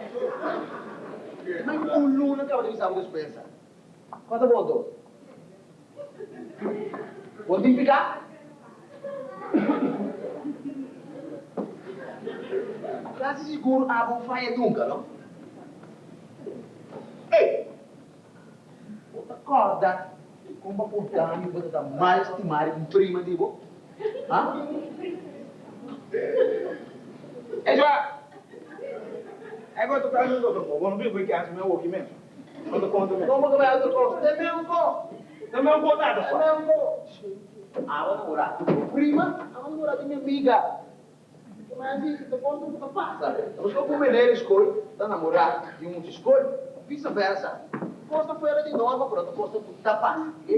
Mai un luna kaba di bisa bo despensa. Kua ta bo anto? Bo tin piká? Kasi sigur abo faya nunka, no? Ey! Bo ta kòrda kon bo a punta mi bo ta ta mal stimá riba un prima di bo? Ha? Ey, Joa! Ey, bo ta ta otro kos. Bo no bin ku e kèns mi awoki mes. Bo ta konta mi. Kon bo ta bai otro kos? Te meun kos. Te meun kos nada Te meun kos. Abo namorá di bo prima, abo namorá di mi amiga. Ke mas di ta konta ku ta pasa. Ta pasobra ku un meneer di skol ta namorá di un mucha skol, visa versa. Kos ta fuera di norma, pero ta kos ku ta pasa, oke?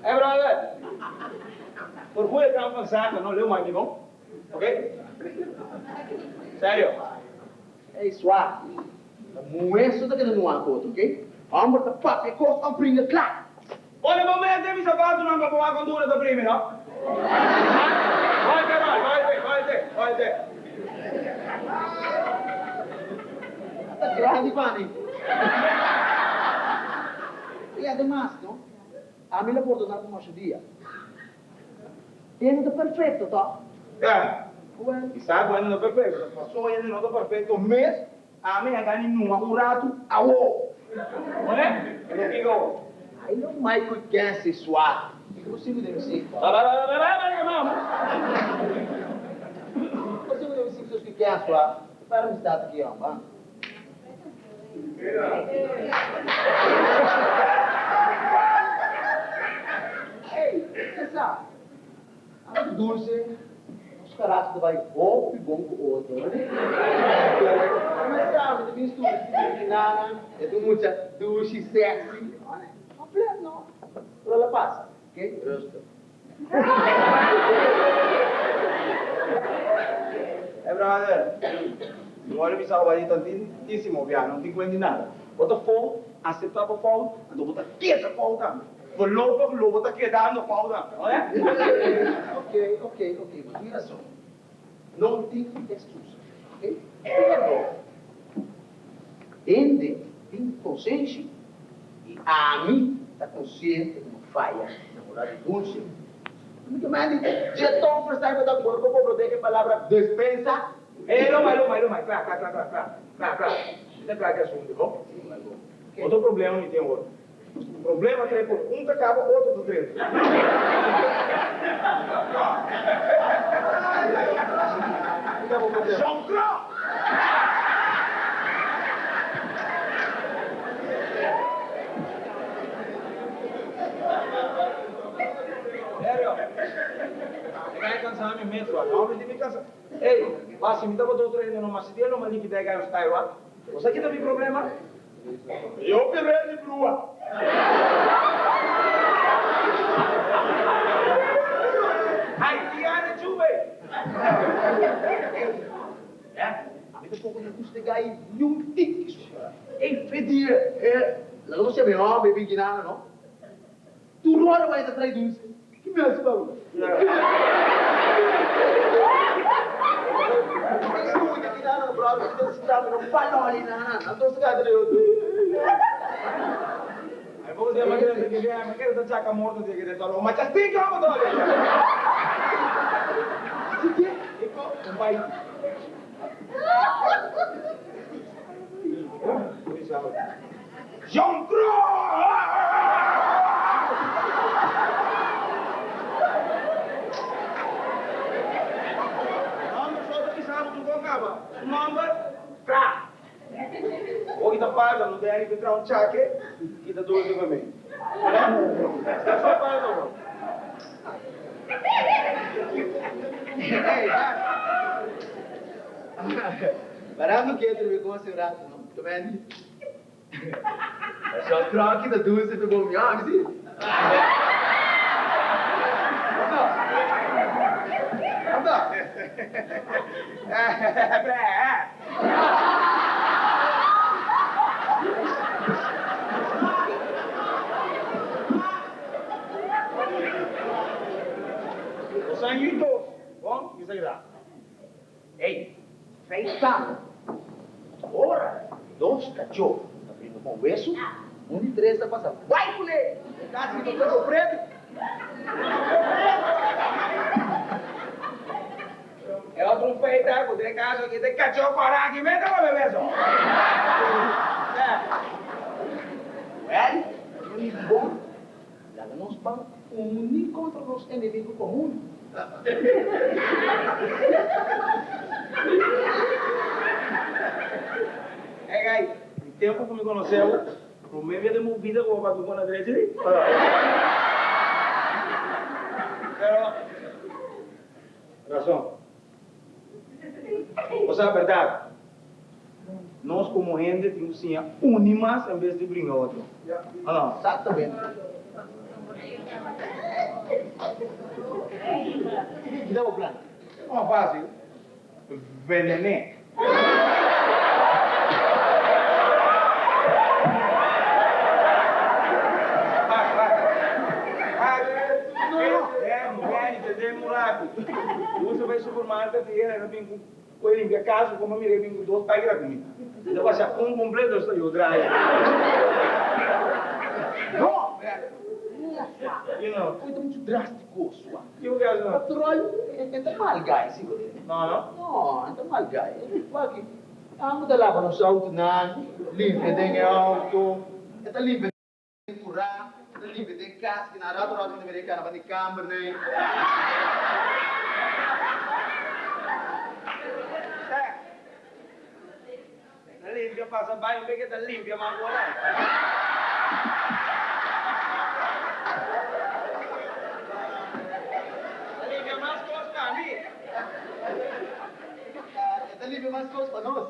Hey brother, por goeie kant van zaken no leu mai mi bon, oke? Serio. Ey swa, ta muhe so ta keda nua ku otro, oke? Homber ta papia kos of bringa kla. Pone bo mes den mi sapatunan pa bo wak kon dura ta primi, no? Bai te, bai, bai te, bai te, bai te. Ta grandi pa mi. I ademas, no, ami lo pordoná bo masha dia. E no ta perfecto, tòg? Ya, Well. Mi sa ku hende no perfecto, ta paso hende no ta perfecto mes. Ami a gani numa un ratu awo. One? E lo kiko awo? Ai lo Michael Kensi swa. Kiko bo sibi den si? Ba ba ba ba ba ba mama. Bo sibi den si sos ki ken swa. Para mi stata ki yon ba. Ey, esa. Amigo Dulce, nos karakter ta bai hopi bon ku otro, no? Mas sabi, ta bin studia ku di nana, e ta un mucha dushi, sexy. Completo, no? Pero la pasa, ok? Rustig. Hey brother, mi wòrdu bisa bo bai tantísimo bia, no tin kuenta di nada. Bo ta fout, aseptá bo fout, anto bo ta keda fout tambe. Voorlopig lo bo ta kedando fout tambe, oe? Ok, ok, ok, bo tin rason. No tin excusa, ok? Pero, hende tin konsenshi i ami ta konsiente ku mi faya namorá di Dulce. Mi ke mandi dje ton first time ku ta bo por komprondé e palabra despensa. Ey, lo mai, lo mai, lo mai, kla, kla, kla, kla, kla, kla, kla. Mi ta kla ku e asuntu, ho? Otro problema mi tin awor. Problema ta e por un ta caba otro ta drenta. Jean-Claude! Serio, e kai cansa mi mes wak. Hombre di mi cansa. Ey, wak si mi tabata otro hende no mas si dia lo mi a liquida e gai style wak. Bo sa ki ta mi problema? Mi hopi rei di brua. Haitiano chube. Ey, ami tampoco no gusta e gai niun tiki so. Ey, Freddy, eh, laga nos yama e homber e bin kinana no. Tur ora bai ta trai dulce. Ki mi haci pa bo? Escucha kinana no brother, mi ta sinta mi no paloli nana. Anto su gata de otro. Ay bo se ma kere ta kere ma kere ta chaca morto di kere tolo. Ma cha stinky homo tolo. Si ke? Iko un bai. John Crow! Nomber so ta bisa bo tur kon kaba. Su nomber, Tra. Bo kita falta no Danny pe traha un chake kita dulce pa mi. Esta so falta bo. Hey, Dan. Parando ketu mi kosi un rato, no? Tu menti? Shot Crocky ta dulce pe bo miami, si? Anda. Anda. Bo san yu dos, bon? Mi sa gra. Ey, feita! Ora dos kachó ta bringa pa un wesu, un di tres ta pasa bai kuné! E kasi ki ta kachó pretu. E otro un feita ku den kaso aki ta e kachó kòrá aki mes ta come weso. Wèl, mi amigu bon, Laga nos ban uní kontra nos enemigu komun. Hey guy, di tempu ku mi konosé bo, promé bia den bo bida ku bo papia ku na drechi di. Pero, rason. Bo sa bèrdat, nos komo hende tin ku siña uni mas en bes di bringa otro. O no? Exactamente. Ki ta bo plan? Oh, fácil. Venené. Dulce bai supermarket y e bin cu cu e limpia casa como mira e bin cu dos paki na comida. E ta basha un completo esta yo draai. No, no, Cu ta mucho drastico sua. Kico ke haci no? Patrol, e ta mal guy si bo tin. No, no? No, e ta mal guy. Wak, amo ta laba nos autonan, limpia den e auto, e ta limpia den cura, e ta limpia den cas, ki na rato rato mi ta mira e cana banda e camber nei. Ta limpia pasa bai un beke ta limpia mas ora. Ta limpia mas kos pa mi. E ta limpia mas kos pa nos.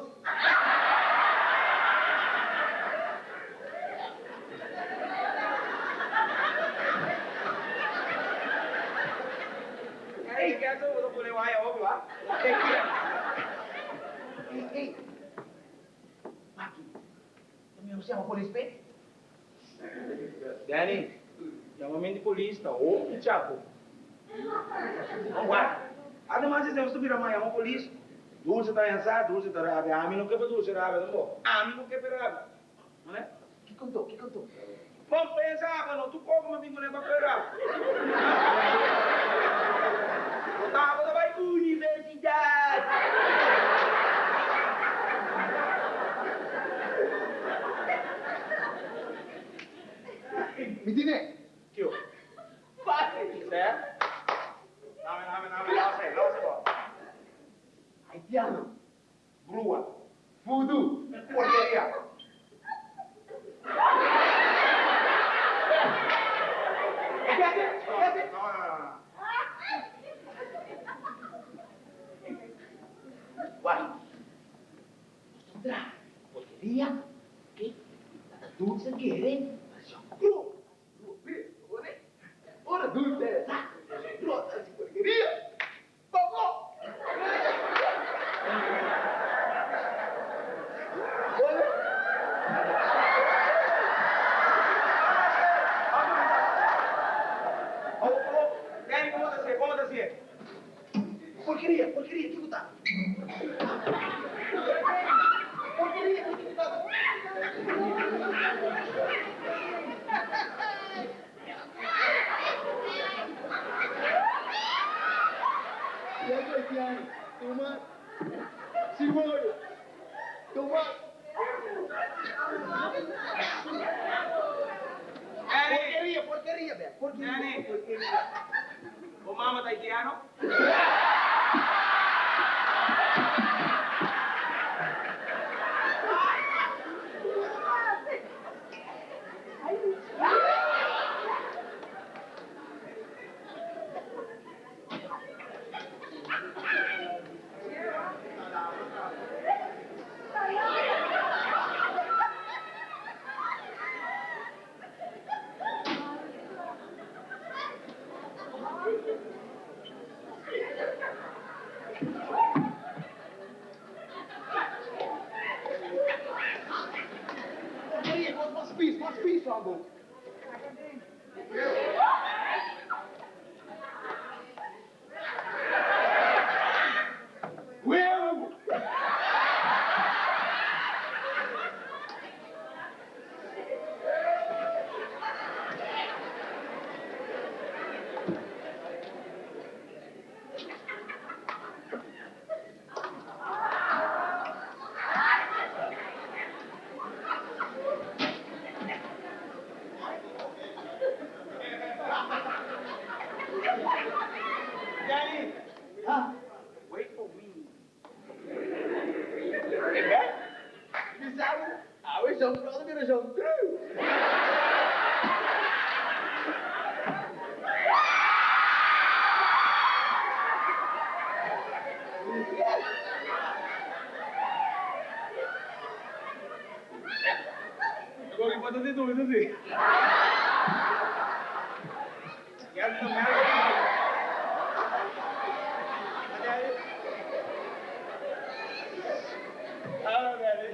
Ey, kèso bo ta pone waya hopi wa? Ey, ey. Maki, ta mihor si yama polis p'e? Danny, yamamento di polis ta hopi chapo. No wak. Ademas esei nos ta bira mas yama polis. Dulce ta hensá, Dulce ta rabia. Ami no ke pa Dulce rabia tampoco. Ami no ke p'e rabia. Mane? Ki kontó? Ki kontó? Bon pensa aba no, tu koko mi bin kuné pa pera. Bo tabata bai universidat. Mi tine. Kio? Fácil. Sè? Name, name, name, lòs ei, lòs ei bo. Haitiano. Brua. Voodoo. Porkeria. No, no, no, no. Wak. Nos ta traha. Porkeria? Ke? Ta dulce kere? Jean-Claude Ora dulce sa Jean-Claude ta hasi porkeria. Pablo! Danny, como ta hacié? Como ta hacié? Porkeria, porkeria, kiko ta? Porkeria, kiko ta? Danny! Danny! Bo mama ta haitiano? Porkeria, kos mas pis, mas pis, Rambo. Weeuw! Danny! Ha? Wait for me. Bisa bo, awe Jean-Claude a bira Jean Cruz. Loke por ta di dulce si. Yes, no matter. Oh, Daddy.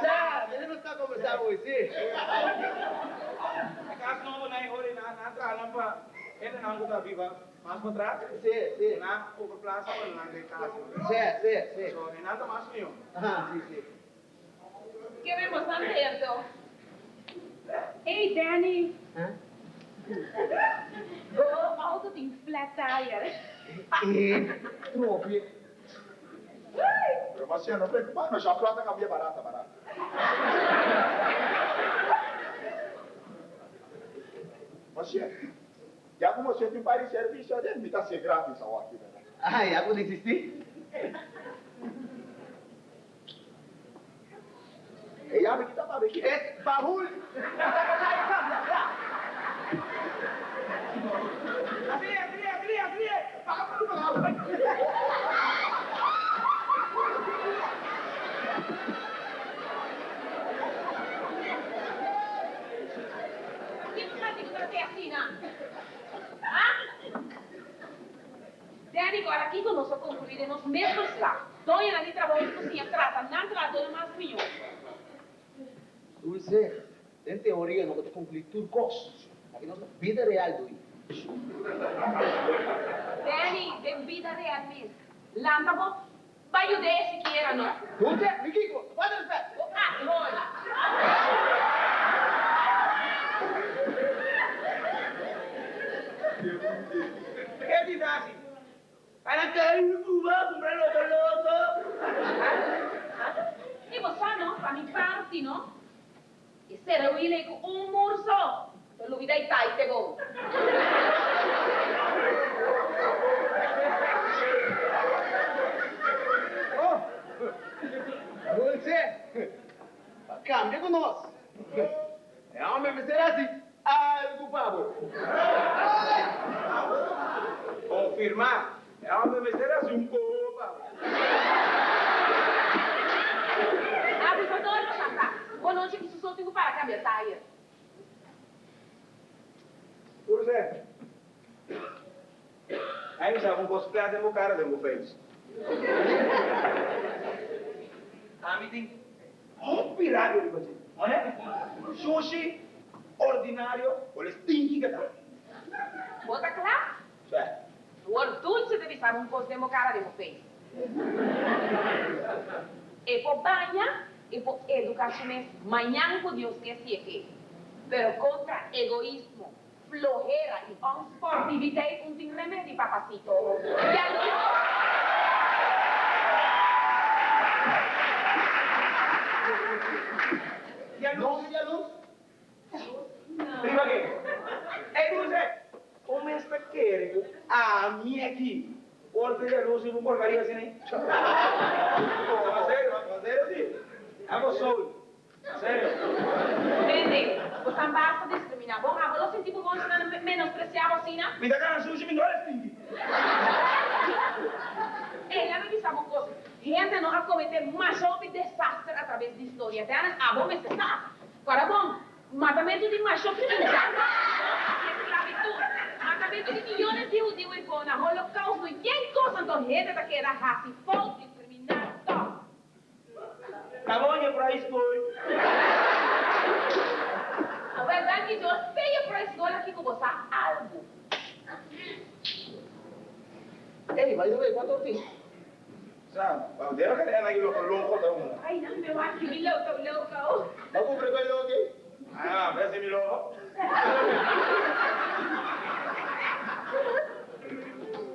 Sa, mira nos ta combersa hoy, si. E cas nobo na e hori nan a traha nan pa hendenan cu ta biba mas patras. Si, si. Nan overplaatsa pa nan den cas. Si, si, si. So, nan ta mas miho. Aha, si, si. Ke mi boso a ntendo? Ey Danny. Huh? Bo auto tin flat tire. Eh, tropie. Pero Marcia, no preocupa, no, ya plata cambia barata, barata. Marcia, ya como Marcia tin par di servicio aden, mi ta hacié gratis awor aki, verdad? Ah, ya cu desisti? E yabi ki ta papia ki es bahul. Así es, así es, así es, así es. Paga por tu paga. Kiko ta di trate asina? Ha? Danny, ora kiko nos a conclui den nos mes verslag? Doñonan di trabou di cocina trata nan trahadónan mas mihó. Dulce, den teoria no bo ta conclui tur cos, aki nos ta bida real dui. Danny, den bida real mes. Lanta bo pa yud'é sikiera no. Dulce, mi kiko? Ta falta respet. Bo hasi hoy. Ke di ta hasi? Para kai Cuba kumpra loco loco. I bo sa no, pa mi parti no, e sera wile ku un murso, ta lubida i tai te go. Konfirmá. E hòmber mester hasi un kopa. Abusador pa sa. Bo nochi ki su so tin ku para kambia tayer. Dulce. Ai mi sa un kos flat den bo kara den bo face. Ami tin hopi rabia riba dje. Oye, sushi ordinario bo le stinky ke ta. Bo ta kla? Sè. Wor Dulce ta bisa bo un kos den bo kara den bo face. E por baña, e por educa su mes mañan cu Dios ke si e ke. Pero contra egoismo, Flohera y onsportiviteit un tin remedi papacito. Yaluso. Yaluz, yaluz. Riba ke? Ey Dulce, un mes ta kere ku ami aki por ta yaluz riba un porcaria asina ey? Ta serio, ta serio si. Abo soul. Serio. Mende, bo ta basta discriminá. Bon, abo lo sinti bo bon si nan menospreciá bo asina? Mi ta gana sushi, mi no a stingi. Ey, laga mi bisa bo un cos. Hende no a comete masha hopi desaster a traves di historia. Te anan abo mester sa. Ora bon, matamentu di masha hopi injan, esclavitud, matamentu di miyones di hudiu y fona, holocausto, yen cos anto hende ta keda haci fout, discriminá, tog. Cabo je price boy. Awel danki Dios p'e je price goal aki ku bo sa algu. Ey, by the way, cuanto or tin? Sa, pa deba ka den aki loko loko ta un. Ay, nan me wak mi loko loko. Bo cumpre cu e loki? Ah, besi mi loko.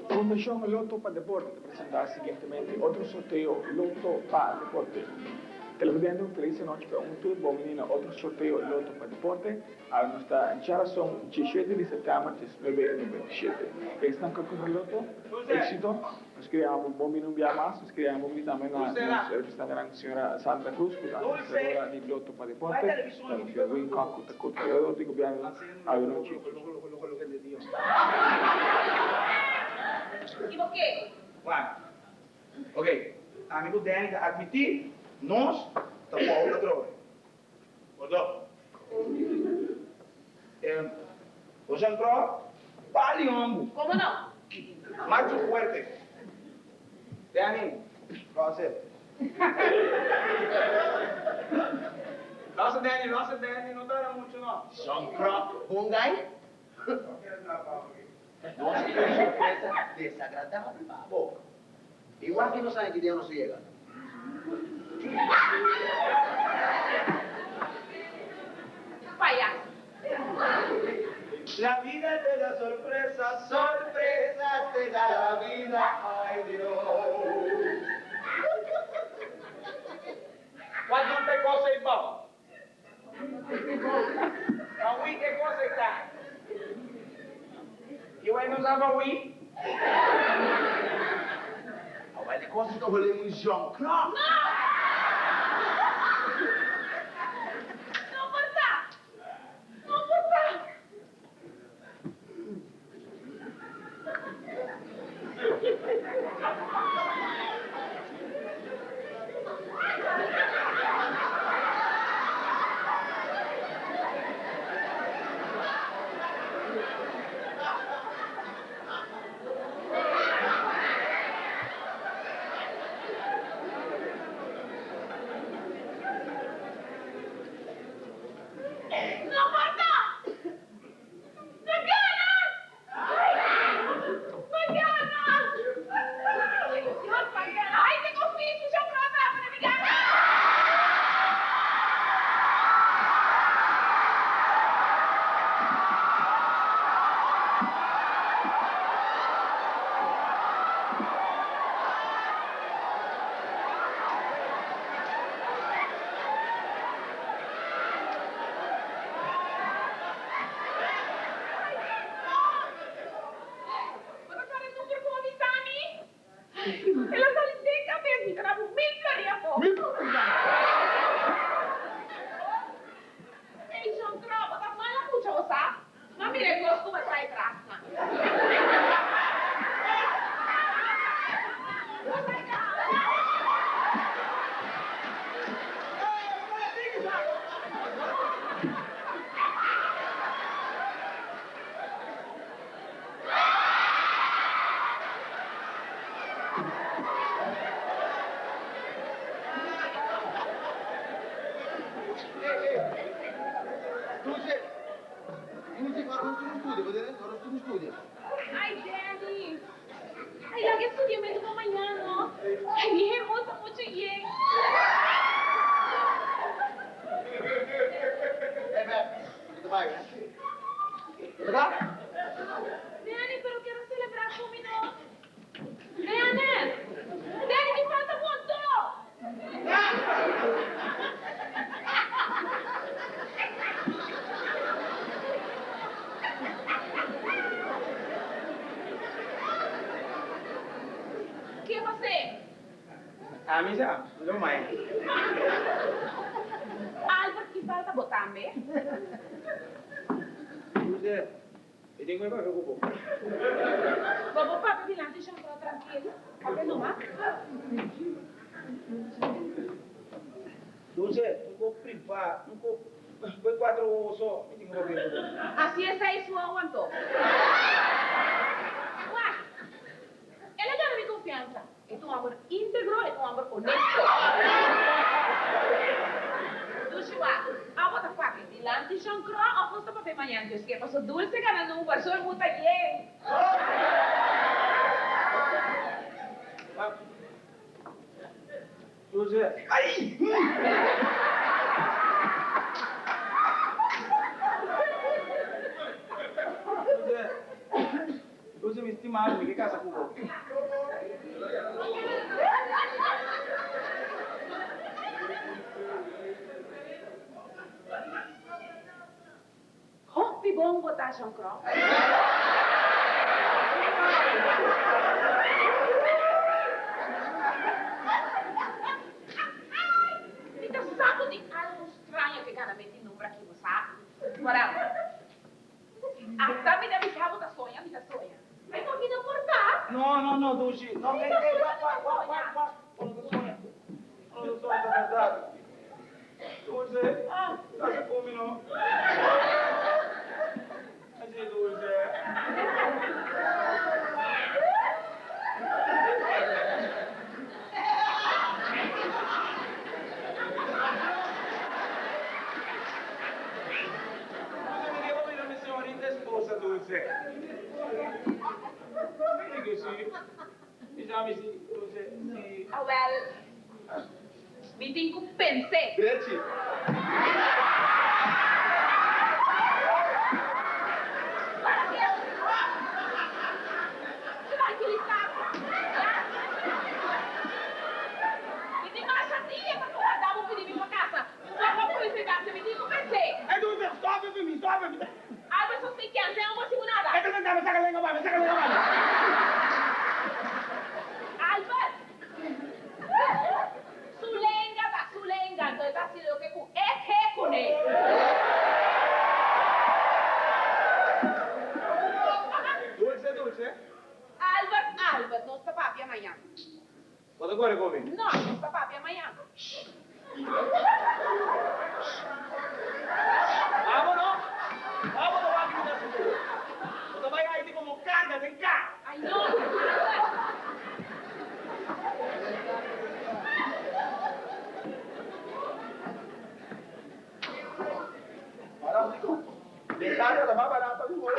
Fundacion Lotto pa Deporte ta presenta siguientemente otro sorteo Lotto pa Deporte. Televidente un feliz anochi pa un tur bon bini na otro sorteo Lotto pa Deporte. Awe nos ta djarason diesshete di september 1997. Esnan ku a kumpra Lotto, exito. Nos kere yama bo bon bini un bia mas. Nos kere yama bon bini tambe na nos representantenan señora Sandra Cruz ku ta administradora di Lotto pa Deporte, tambe señor Wayne Kock ku ta controlador di gobierno awe nochi. I bo ke? Juan, Ok, ami ku Danny ta admití nos ta fout atrobe. Gordo, E Ocean Crow pali hombu. Komo no? Machu fuerte. Danny, Losse. Losse Danny, losse Danny, no tarda muchu no. Sean Crow, bon guy. Nos tin un sorpresa desagradabel pa bo. Igual ki nos haña ki dia nos yega. Payaso. La vida te da sorpresas, sorpresas te da la vida, ay Dios. Cuanto un cosa y bao. Pa wi e kos ei ta. I wei no sa pa wi? Awel e kos ta hole un Jean Claude. No! No por ta! No por ta! No por ta! Na gana! Na gana! Ay, Dios, pa gana! Ay, te confieso, yo creo que para mi gana! Bo ta kore number ku bo bisa mi? El a sali den kabes mi ta dabo mil florin afó. Ey John Crow, bo ta mala mucha bo sa? Ma mira e kos ku bo a trae tras nan. Ey, ey. Dulce. Dulce, ora nos tin un studia, bo tende? Ora nos tin un studia. Ay, Dennis. Ay, laga e studiamentu pa mañan, no? Ay, mi hemel ta muchu yen. Ey, Beth, bo ta bai, eh? Bo ta kla? Danny, pero quiero celebrar cu mi no. Dennis! Danny, mi falta un montón! Ke pasé? Ami sa, no ta mai. Albert, ki falta bo tambe? Dulce, mi tin ku e papia ku bo. Bo por papia dilanti Chantal trankil. Papia numa. Dulce, un ko privá, un ko Koe cuatro wowo so mi tin ku papia ku bo. Asi esei su aguantó. Wak, el a gana mi konfiansa. E ta un hòmber íntegro, e ta un hòmber onesto. Dushi wak, abo ta papia dilanti Jean Cro òf nos ta papia mañan Dios ke? Paso Dulce gana number, so e muta yen. Wak, Dulce, ai! Dulce. Dulce mi stima mi ke kasa ku bo. Hopi bon bo ta Jean Cro. Mi ta sa ku tin algu straño ke gana meti number aki bo sa. Wara. Hasta mi ta bisa bo ta soña, mi ta soña. Ay no, mi no por ta. No, no, no, Dushi. No, ey, ey, wak, wak, wak, wak, wak. Bo no ta soña. Bo no ta soña, ta berdad. Dulce, kasa ku mi no. Así, Dulce. Dulce, mi ke pa bira mi señorita esposa, Dulce. Mi di ku si. Bisa mi si, Dulce, si. Awel, mi tin ku pens'é. Drechi. Tranquilisa bo, ya. Mi tin masha dia ta warda bo pidi mi pa casa. Bo pa purificarse, mi tin cu pens'é. Ey Dulce, stop e mi, stop e mi. Albert sos tin kende, no bo sigu nada. Ey ta tentando saca lenga pa mi, saca lenga pa mi. Albert! Su lenga ta su lenga, anto e ta haci loke cu e ke cune. Dulce, Dulce. Albert, Albert, nos ta papia mañan. Bo ta kore ku mi? No, nos ta papia mañan. Abo no. Abo ta wak mi ta suku. Bo ta bai Haiti komo karga den ka. Ay no, Albert. Ora amigo, den karga ta mas barato ku oro.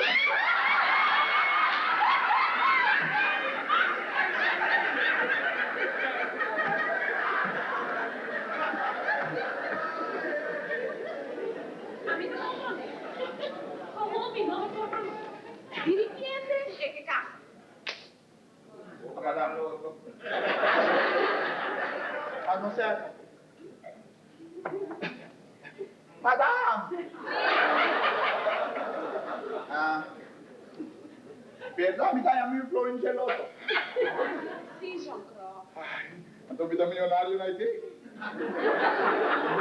Ami ta comprende. Como mi no por Diripiente e ke casa. Madame Loco. Mademoiselle. Madame! Ah. Perdon, mi ta haña mi florin geloso. Sí, Jean Cro. Ay, anto mi ta millonario na iti?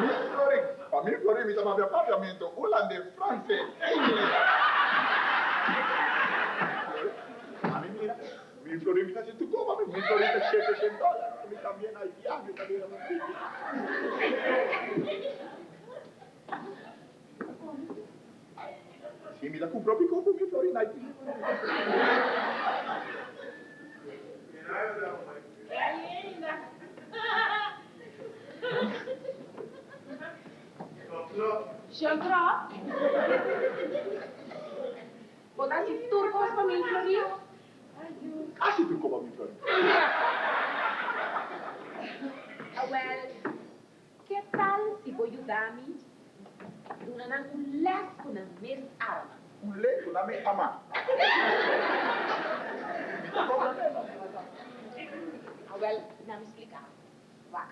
Mi florin. Pa mi florin mi ta papia papiamento, hulandes, frances, ingles. Ami mira, mi florin mi ta haci tur cosa, mi florin ta shete shen dollar, mi tambien haitiano, mi ta bira un tiki. Si mi ta cumpra pico cu mi florin haiti. Shon Krò, bo ta hasi tur kos pa mi, Florin? Hasi tur kos pa mi, Florin. Awèl, ke tal si bo yuda mi duna nan un lès ku nan mes arma? Un lès ku nan mes arma? Mi ta kobra menos. Awèl, nan mi splika. Wak.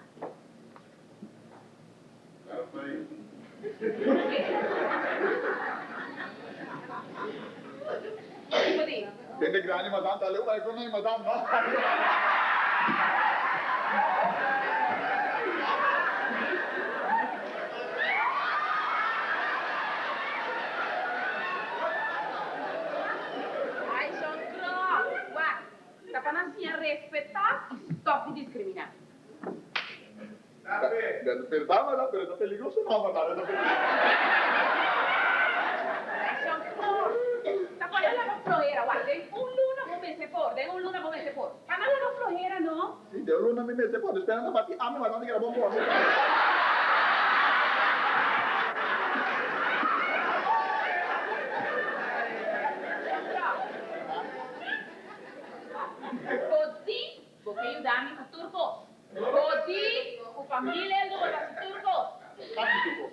Hende grandi madam ta leu bai con mi madam no. Ay John Crow, wak, ta pa nan siña respetá i stòp di diskriminá. Berdad madam, pero ta peligroso no madam, ta peligroso. Shon Flor, ta por a laga flohera wak, den un luna bo mester por, den un luna bo mester por. Pa nan laga flohera no. Si, den un luna mi mester por, despues nan ta bati ami madam ta keda bon por. Shon Flor, bo di bo ke yuda mi ku tur kos. Bo di ku familia el bo ta hasi tur kos. Hasi tur kos.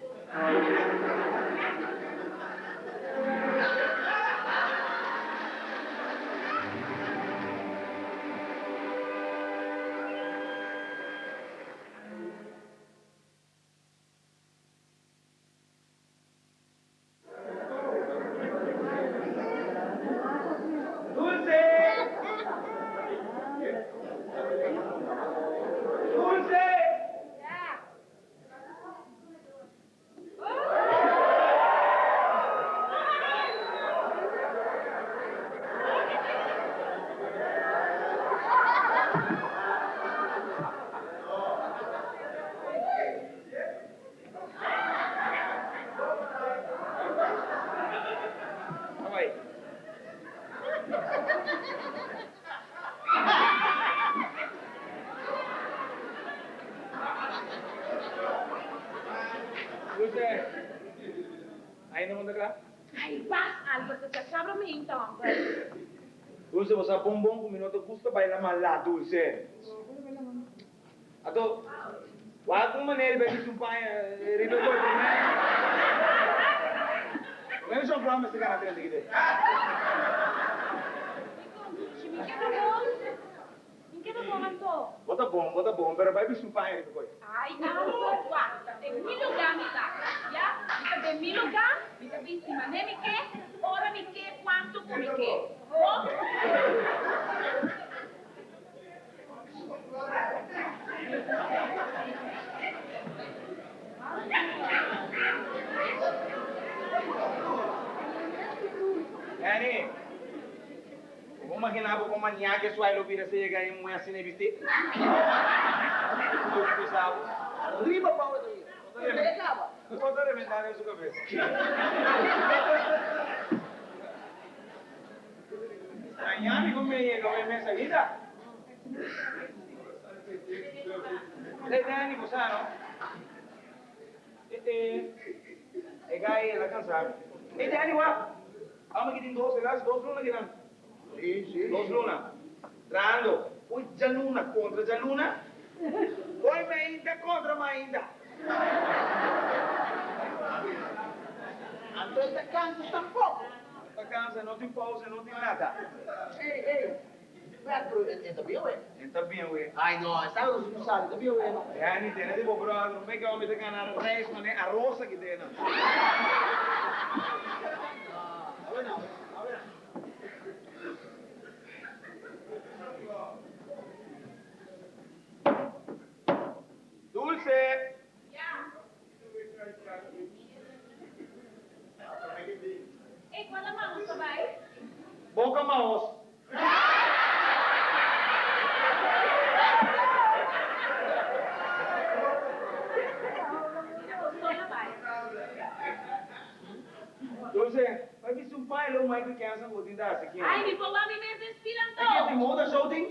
Dulce! Dulce! Dulce, ainda bo ta kla? Ay, bas, Albert, ta sabra mi ainda, homber. Dulce, bo sa bon bon ku mi no ta gusta baila mala, Dulce. Ato, wak un manera di bai bisti un paña riba e koi promé. Promé mi shon Flor mester gana trenta kide. Si mi keda bon, mi keda bon anto. Bo ta bon, bo ta bon, pero bai bisti un paña riba e koi. Ai, Albert, wak, den mi lugá mi ta, ya? Mi ta den mi lugá, mi ta bisti manera mi ke, ora mi ke, kuantu ku mi ke. Bo? Danny, bo por imaginá bo kon maniak e suai lo bira si e yega e muhé asina e bistí? Bo bisa bo. Riba Paula ta bira. E kaba. Bo ta rebentá den su kabes. Mañana mi con yega hoy mesa vida. Hey Danny, bo sa no? Eh eh, e guy el a cansa mi. Hey Danny, wak! Amo ki tin dos, el haci dos luna kinan. Sí, sí. Dos luna. Trahando. Hoy djaluna contra djaluna. Hoy mainta contra mainta. Anto e ta cansa tampoco. No ta cansa, no tin pausa, no tin nada. Ey, ey. Bert, pero e ta bien we. E ta bien we. Ay no, e sabe nos no sabi, e ta bien we no. Danny, tene di bo brother, no meke hombre ta gana reis mane arroz aki den. Awe na, awe na. Dulce! Ya. Ey, cuando mamos ta bay? Boca maos. Mira, bo sola bay. Dulce, bay bisti un paña lo Michael Jackson cu bo tin ta haci aki. Ay, mi por wak mi mes desfila anto. Aki tin moda show tin?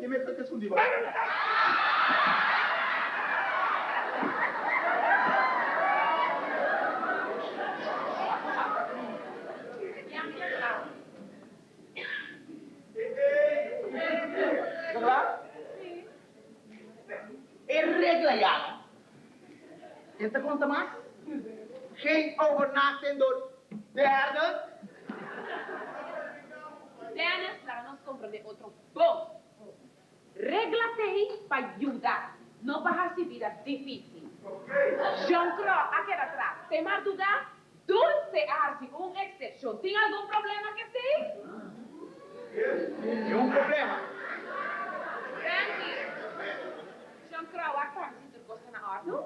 Ki me ta escondí bo? Ta kla? E regla ya no. E ta konta mas? Geen overnachting door derden. Dennis, laga nos komprondé otro bon. Regla t'ei pa yuda, no pa hasi bida difísil. Jean Cro a keda tras. Te mardugá, Dulce a hasi un eksepshon. Tin algun problema ku esei? Niun problema. Danki. Jean Cro, wak pa mi si tur kos ta na òrdu.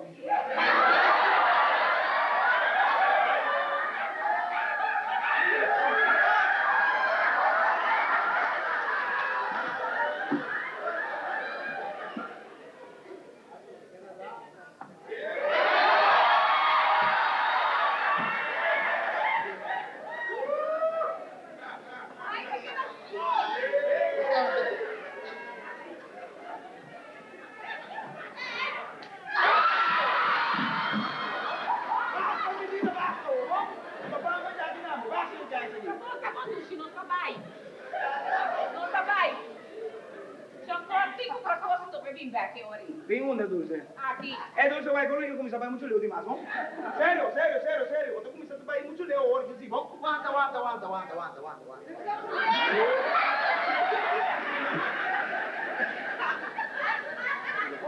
Basta medida basta awor bon ta ban bai daki nan basta di kèns aki. Bo ta conduci nos ta bai nos ta bai. John Cor tin un proposito p'e bin bek e ora ei. Bin unda Dulce? Aki. E Dulce wak ora ke kuminsá bai muchu leu dimas bon. Serio serio serio serio bo ta kuminsá ta bai muchu leu ora ke si bon. Wanta wanta wanta wanta wanta wanta wanta.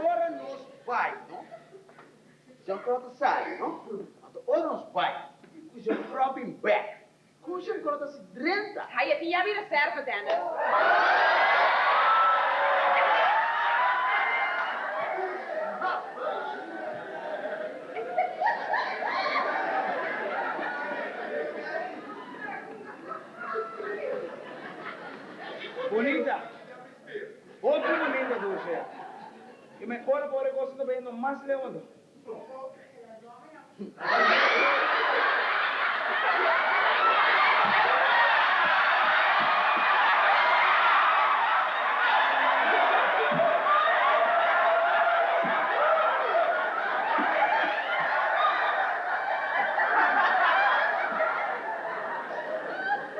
Ora nos bai no John Cor ta sali no anto ora nos bai ku John Cor bin bek Con Jean Cor ta si drenta? Hay e tin yabi reserva, Dennis. Bonita. Hopi bonita Dulce. Y me ora por e cosa ta bayendo mas leu anto.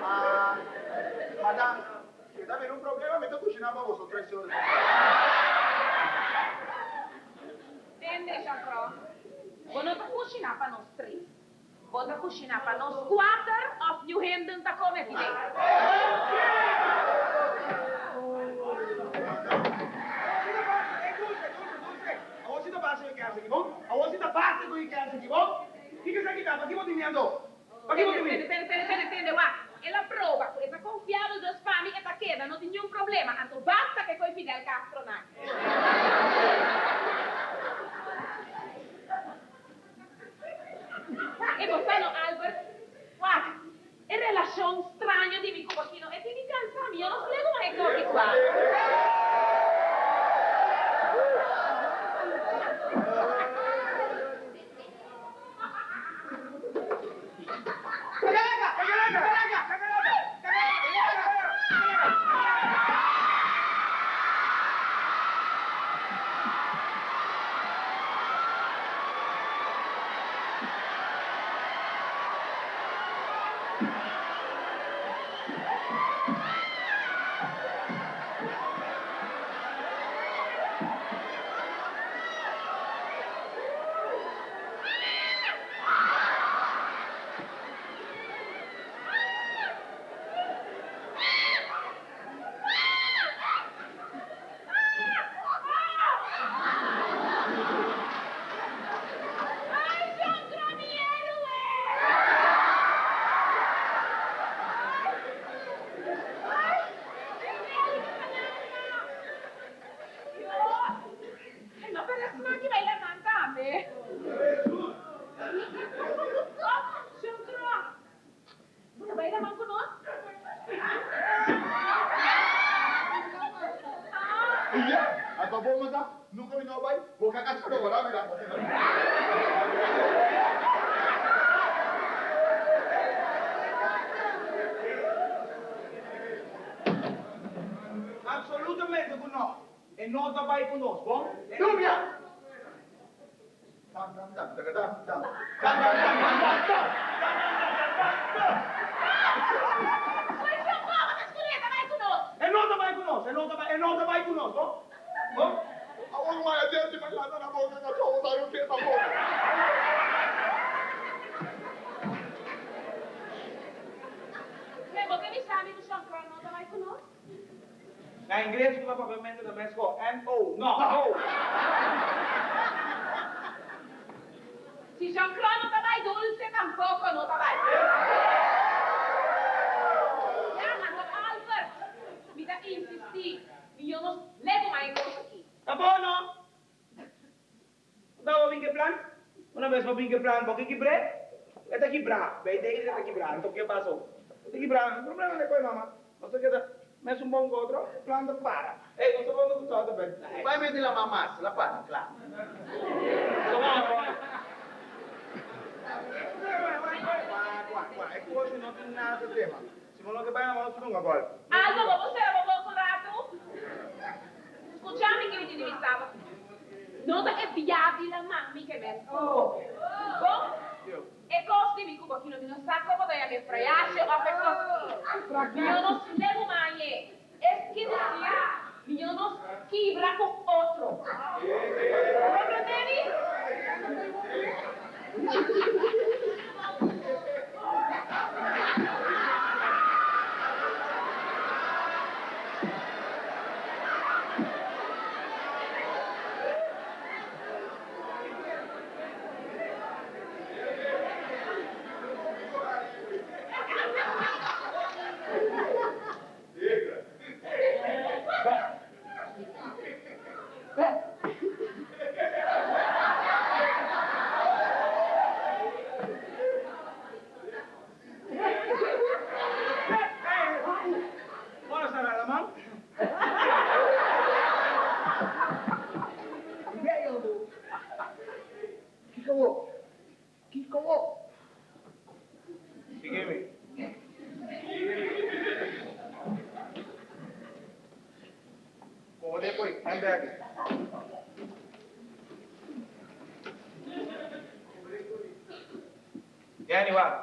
Ah, madam, si ta bira un problema, mi ta cushina pa boso tres señores. Tende, Jean-Claude, bo no ta kushiná pa nos tres. Bo ta kushiná pa nos kuater òf niun hende ta kome aki den. Tende, tende, tende, tende, tende, wak. El a proba ku e ta konfiabel, dus pa mi e ta keda, no tin niun problema. Anto basta ke koe Fidel Castro nan. E bo sa no, Albert? Wak, e relashon straño di mi ku bo aki no e tin di kansa mi. Yo no slego mas e koki kua. Ay, John Cro mi héroe! Ay, Dios! Ay, no, pero esnan ki bai laman tambe. Oh, Shon Cro, bo ta bai laman ku nos? I ya, a ta bon masa, nunka mi no a bai, bo ka kacha no wara mira. Absolutamente. bisa ku no. E no ta bai ku nos, bon? Nubia! Tam tam tam taka tam tam. Tam tam tam tam tam tam. Tam tam tam tam tam tam. Pues Jean Paul, bo ta skuri e ta bai ku nos. E no ta bai ku nos, e no ta bai, e no ta bai ku nos, bon? Bon? Awor ku maya djenti pa lanta na boka kachó bo sa no ke tampoko. Bo ke bisa mi ku Jean Paul no ta bai ku nos? Na ingles ku ta papiamento ta mes ko NO, no, no. Si Jean Claude no ta bai Dulce tampoco no ta bai. Ya, anto Albert, mi ta insisti, mi yo nos lego mai e cos aki. Ta bon no? Bo ta bin ke plan? Una bes bo bin ke plan, bo ke kibr'é? E ta kibrá. Bay dei e ta kibrá. Anto ke paso? E ta kibrá. No problema de koe mama. Nos ta keda mesun bon ku otro, e plan ta para. Ey, nos ta bon ku tòg ta bay. Bay mete la man mas, la para, kla. Wak, wak, wak. E kos no tin nada ta tema. Si bo no ke bay na mano, dunga gòlp. Aldo, bo por sera bo boka un ratu? Skucha mi ke mi tin di bisa bo. No ta e bia di laman mi ke men ku bo. Bon, e kos di mi ku bo kino mi no sa kon bo ta yama e frayashe òf e kos aki. Mi no nos legu mañe. Es ke desir, mi no nos kibra ku otro. Bo komprende mi? Kiko bo? Kiko bo? Sigui mi. Como de poi, handbag. Danny, wak.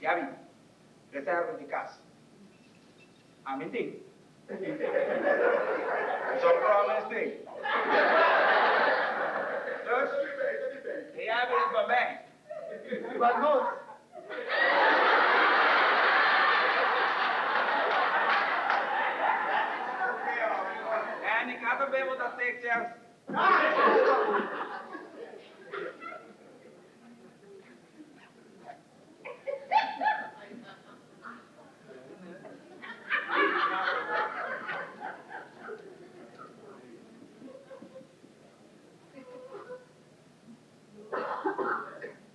Yabi, reserva di kas. Ami tin. Zo promise tin. Dus, e yabi is pa mij. Pa nos. Andy, kada be bo ta take chance.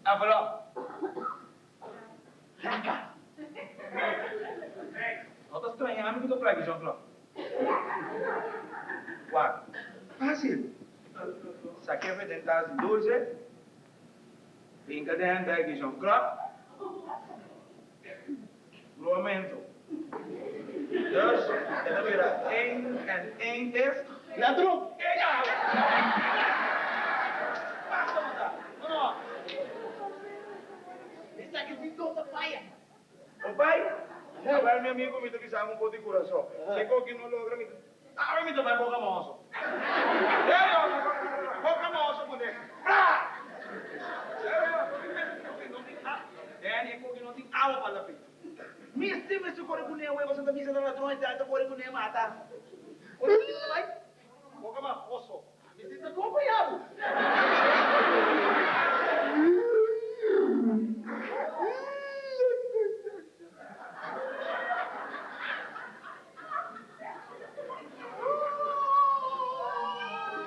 Envelop. Raka. No ta straña mi ku ta plaki Jean Claude. Wak. Fácil. Saké fe den tas di dulce. Hinka den handbag di Jean Claude. Bruamento. Dus, e ta bira één en één is. Ladron! Basta bo ta! No, no. Esaki si no ta faya. Bo bai? Awel mi amigo mi ta bisa bo un poco di curason. Si koki no logra mi ta Awe mi ta bai boca moso. Serio, boca moso cu ne. Bra! Serio, no tin awa. Danny, e koki no tin awa pa lapi. Mister mester kore ku ne awe pasobra ta bisa ta ladron e ta kore ku ne mata. Ora mi ta bai. Boca mahoso. Mister ta kompaña bo.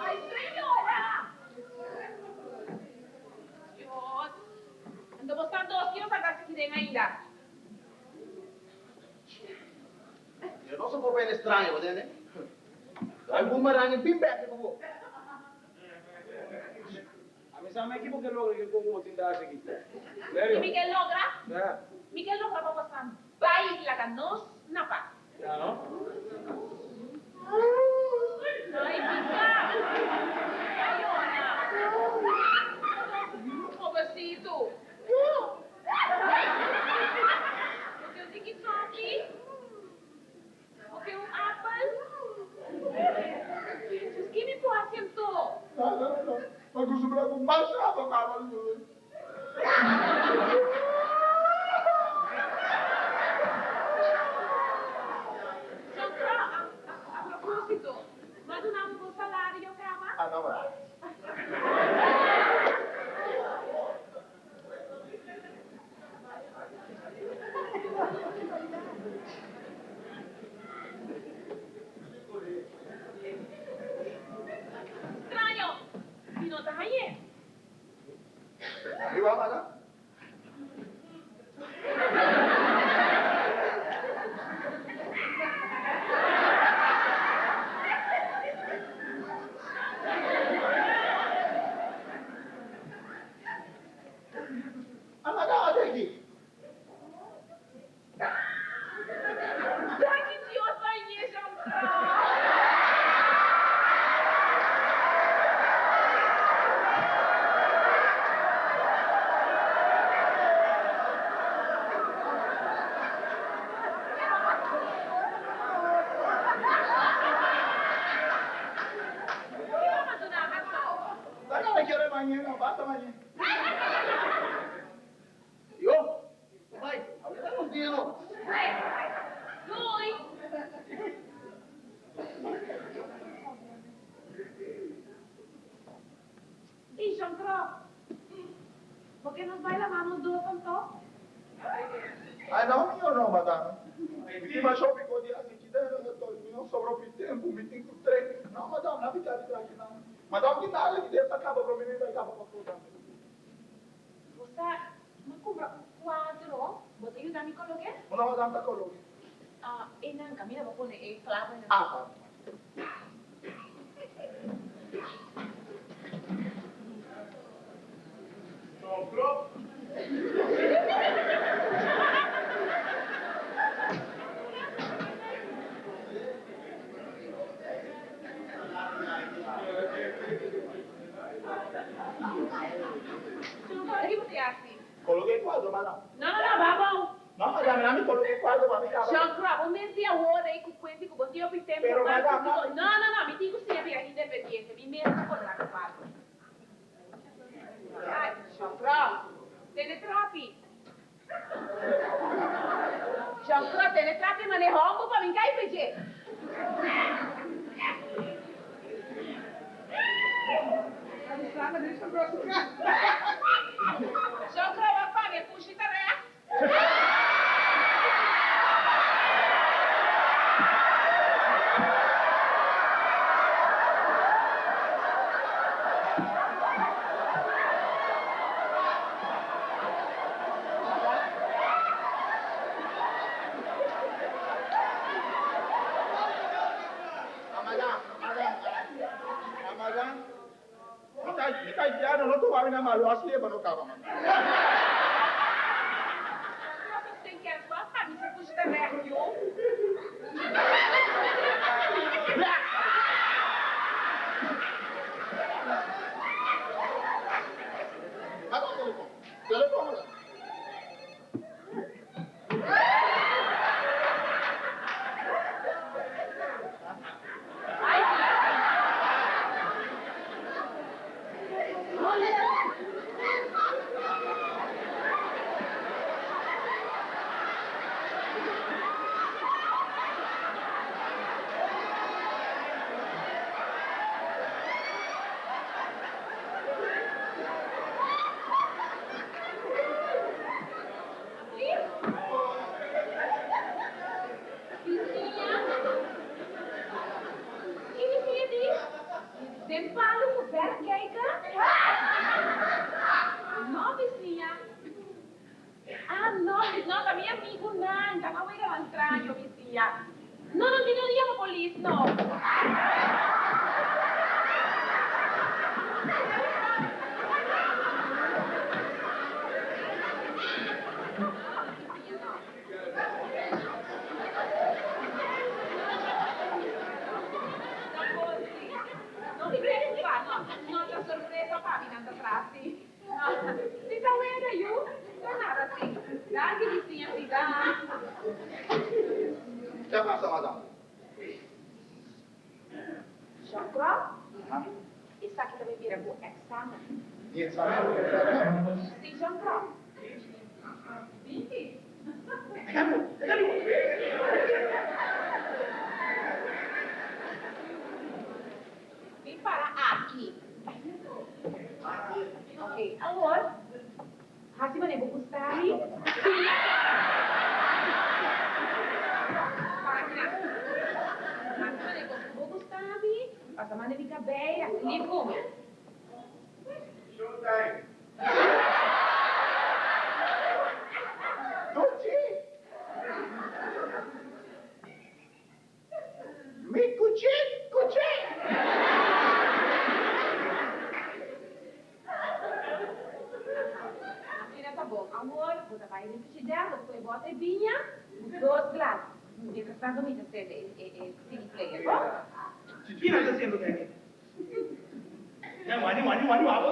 Ay, señora! Dios! Anto bo sa dos kilo ta gasta aki den ainda. Yo no soporta hende straño, bo tende? Dai boomerang e bin bek riba bo. A mi sa meki bo ke logra ke kon ku bo tin ta hasi aki. I mi ke logra? Ya. Mi ke logra pa bo san bai laga nos na pas. Ya no? Ay, pica! Ay, yora! Pobrecito! Bo ke un tiki koffie? Bo ke un appel? Jesus, ki mi por haci anto? No, no, no. Mi a custumbra cu mas rato caba. John Crow, a propósito, bo a duna mi bo salario caba? Ah, no, ma. Straño, mi no ta hañ'é. Riba mada. Amada ate aki. Danki Dios pa hañ'é, Jean-Claude. Ki mama duna anto? Basta me quiero mañana, basta mañana. Yo, bai, ahorita nos dia no. Doei! Ey, Jean-Claude, por ke nos bai lama nos dos anto? Ay, no, mi no, madame. Mi tin mas hopi cos di haci, kita mi no sobra hopi tempo, mi tin cu tren. No, madame, na mitad di traha kinan. Madame, kita ala di desta caba prome mi bai caba pa fruta. Bo sa, mi a cumpra un cuadro, bo ta yuda mi coloke? No, madame, ta coloke. Ah, eynan caminda bo pone e clavonan. Ah, Coloca e cuadro, madam. No, no, no, ba bou. No, madam, na mi coloca e cuadro pa mi caba. Jean Croix, bo mes di awor ei cu cuenti cu bo tin hopi tempo Pero, mas madam, cu na mi. No, no, no, mi tin cu siña bira independiente, mi mes ta coloca e cuadro. Ay, Jean Croix, tene trapi. Jean Croix, tene trapi mane hombo pa mi cay peje. Jean Croix, wak pa mi e pushi ta recht. Amadam, amadam, amadam. Mi ta, mi ta ya no to wari na malu así e no caba man. Ato telefon. Telefon. Ki bisiña di? Den palu ku verrekijker? No, bisiña. Ah, no, no, ta mi amigunan. Ta nan wega nan straño, bisiña. No, no, mi no yama polis, no. No, bisiña, no. Ke pasa, madam? Jean Croix, Esaki ta bay bira bo examen. Mi examen? Si, Jean Croix. Binti. Bin para aki. Ok, awor hasi manera bo gusta mi. Para aki nan. Hasi manera bo gusta mi, pasa man den mi kabei, hasi lief ku mi. Showtime. Duchi! Mi kuchi, kuchi! Asina ta bon. Awor bo ta bai den frigider, bo ta kohe bòt e biña ku dos glas. Mientras tanto mi ta sende e CD player, bo? Kina ta siendo Kenny? Wani wani wani wabo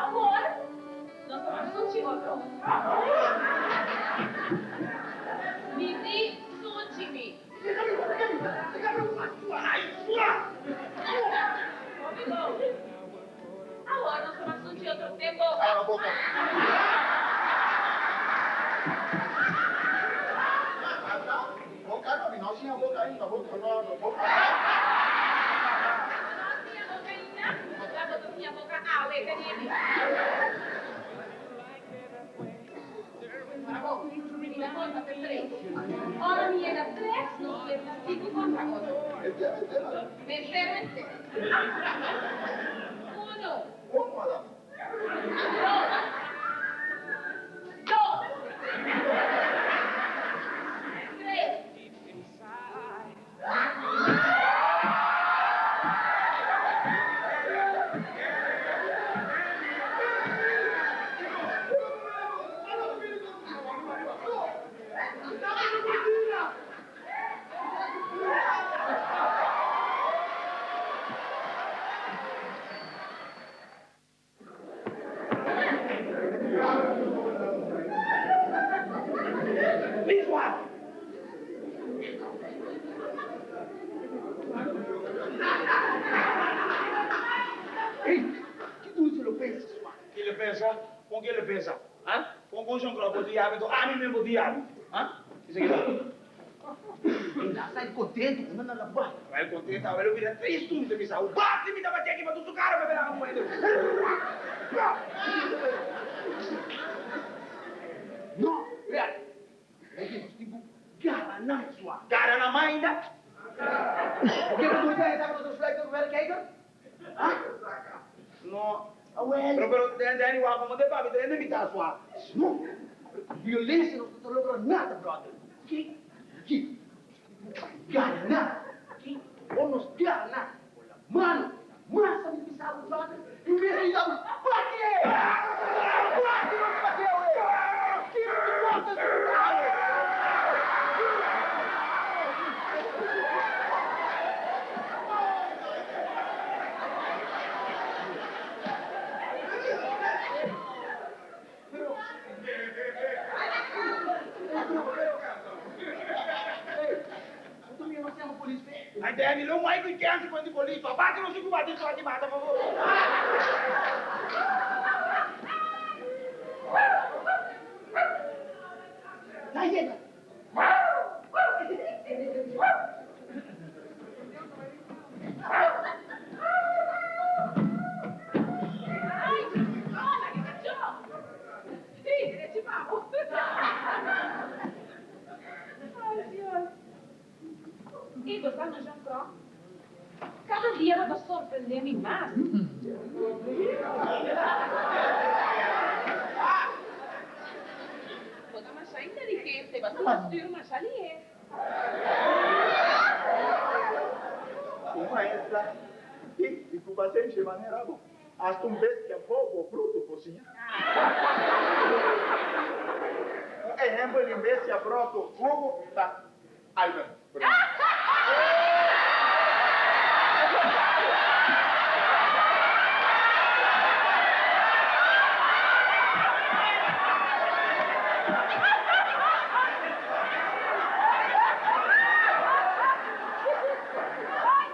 Awor nos ta wak sunchi otro. Mi di sunchi mi. Hopi bon. Awor nos ta wak sunchi otro den boka. Boca no, mi no siña boca ainda, boca no, no, boca. Bo no siña boca ainda? La bo ta siña boca awe, Caribe. Ora bo, mi ta conta te tres. Ora mi yega tres, nos mester sigui contra otro. Mester, mester. Uno. Uno, madam. Dos. Tres. Ey, ki dulce lo pensa sua? Ki lo pensa? Con ki lo pensa? Ha? Con con Jean Claude bo diabi to ami men bo diabi? Ha? Esaki ta. Ey, sa el contento cu nan a laba. Awel contento, awel lo bira tristo, mi ta bisa, Bati mi tabata aki pa tur su cara pa bela muhe. No, real. Ey, nos tin cu gara nan sua. Gara nan mainda? Bo kier pa tur esaki ta cu nos fluit cu werkijker? Ha? No. Awel. Pero, pero, Danny, wak, como te papia, ta hende mita sua. No. Pero cu violencia nos no ta logra nada, brother. Ki? Ki? Nos tin cu gana. Ki? O nos gana con la mano. Masa mi bisa bo brother, i mi a grita bo, Bati! Bati nos bati awe! Kiko ki porta di bo awe? Pero, pero, pero, ey, bo ta mira nos yama polis pe? Ay Danny, lo mai cu chance cu di polis, pa bati nos cu bati esaki mata favor. Na yega. Ay, hola, ke kachó! Sí, derechi pa bo. Ay, Dios. I bo sa no, Jean Cro? Kada dia bo ta sorprendé mi mas. Bo ta masha inteligente, bo a siña stuur masha lihé. Un maestra di di cu pasenshi manera bo, hasta un bestia bobo bruto por siña. Un ehempel di un bestia broto bobo ta Albert. Ay,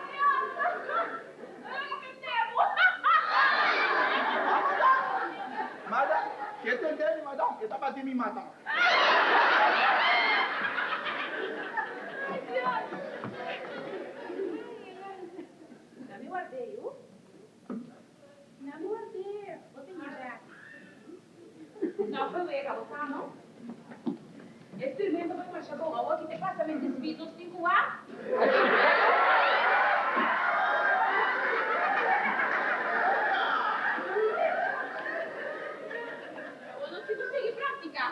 Dios! Ay, tende bo! Madam, ke tende mi, madam? E ta bati mi mata. Ay, Dios! Na mi ward'é, yu. Na mi ward'é. Bo tin mi bek. No fue wega, bo sa, no? E instrumento bai masha bon. Awor ki te pasa men despid nos tin ku wak? Awor nos tin ku sigui praktika.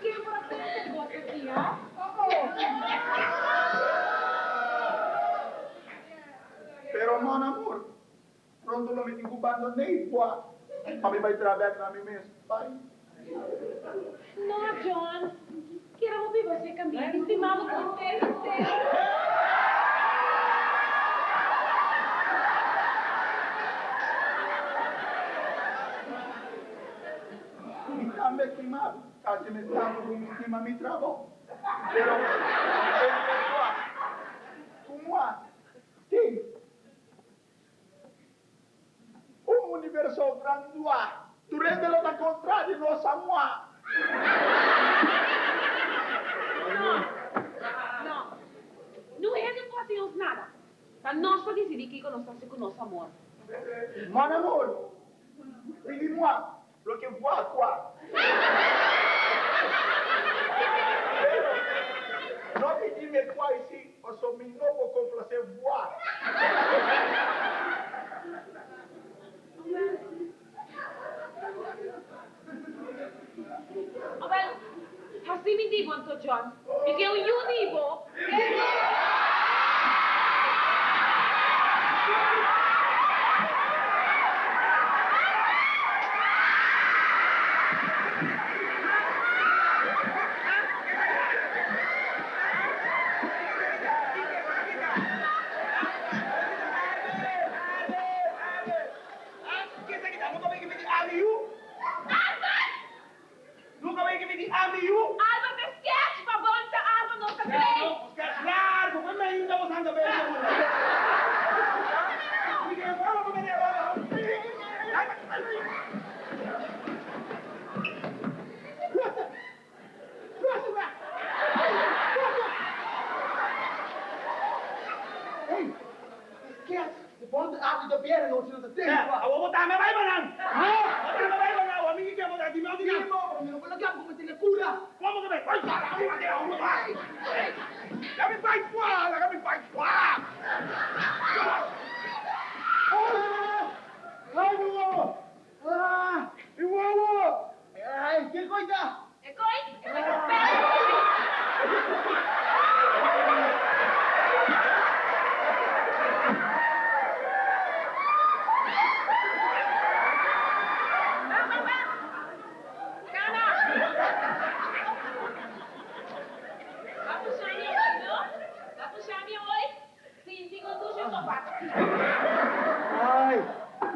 Ken por a pensa di bo así, ha? Pero mon amor, pronto lo mi tin ku bandon'é bua pa mi bai traha bèk na mi mes pais. No, John. Kere bo biba serka mi. Mi stima bo ku henter mi ser. Mi tambe stima bo, kasi mes tantu ku mi stima mi trabou. Pero entre bo ku moi tin un universo grandua. Tur hende lo ta kontra di nos amua. No, no. Nun hende por hasi nos nada. Ta nos por disidí kiko nos ta hasi ku nos amor. Mon amor, pidi mua loke vua kua. Pero no pidi mi kua i si, pasobra mi no por komplasé vua. Awel, hasi mi di bo anto, John. Mi ke un yu di bo. Albert! Albert e sketch pa bon ta Albert no ta cree. Hey, sketch, de bonte aki ta biene no si no ta tempo. Timo, pero mi no por laga bo comete locura. Ay, mi wowo! Ah, mi wowo! Ay, ke koi ta? E koi? E koi ta pèrdè.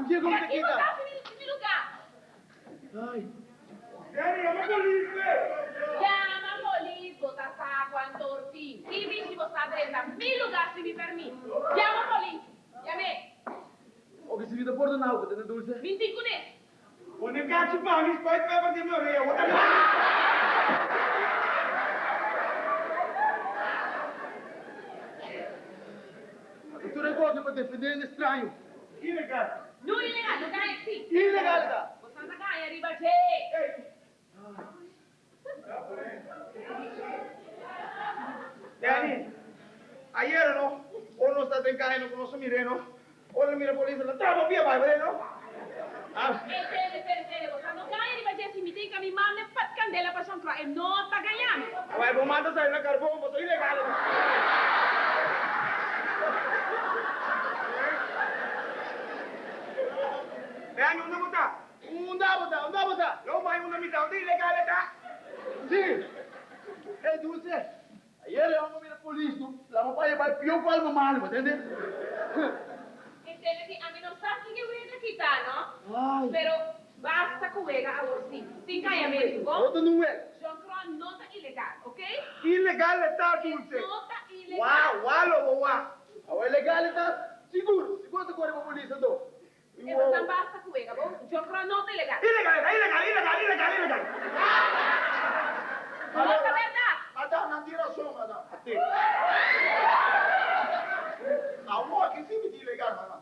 Ku kiko mi ta Ki bo kita? ta hasi di mi lugá? Ai. Danny, yama polis pe! Yama polis, bo ta sa kuantu or tin. Ki bichi bo sa drenta mi lugá sin mi permis? Yama polis! Yam'é! Oke, si mi ta pordoná bo, tene Dulce. Mi tin kuné. Pone kachi pa mi, spuit pepper den mi orea. Bo ta Ata tur e kos pa defendé hende straño. Ilegal. No ilegal, no gaña si. Ilegal ta. Bo sa ta gaña riba dje. Danny, ayera no, ora nos ta den kaya no ku nos a mir'é no, ora el mira polis el a trapa pia bai bai no. Ah. Ey, tende, tende, tende, bo sa no gaña riba dje si mi tin ka mi manda e pat kandela pa Shon Croix, e no ta gaña mi. Bai bo manda sali na karbon, bo ta ilegal. Danny, unda bo ta? Unda bo ta? Unda bo ta? Lo mai unda mi ta, unda ilegal e ta? Si! Ey Dulce, ayer e homber mira polis no, lama pa e bai pio ku alma malu, bo tende? Entende si ami no sa kiko e wega aki ta no, Ay. pero basta ku wega awor si, sin kaya medio, bon? No ta nun wega. John Crow no ta ilegal, ok? Ilegal e ta, Dulce. E no ta ilegal. Wa, wa lo bo wa. Awor ilegal e ta? Sigur, sigur ta kore pa polis anto. E bosan basta cu wega bo John no ta ilegal. Ilegal eta ilegal ilegal ilegal ilegal. No ta berdad. Madam, nan tin rason, madam. Ate. Awor aki si mi tin ilegal, madam.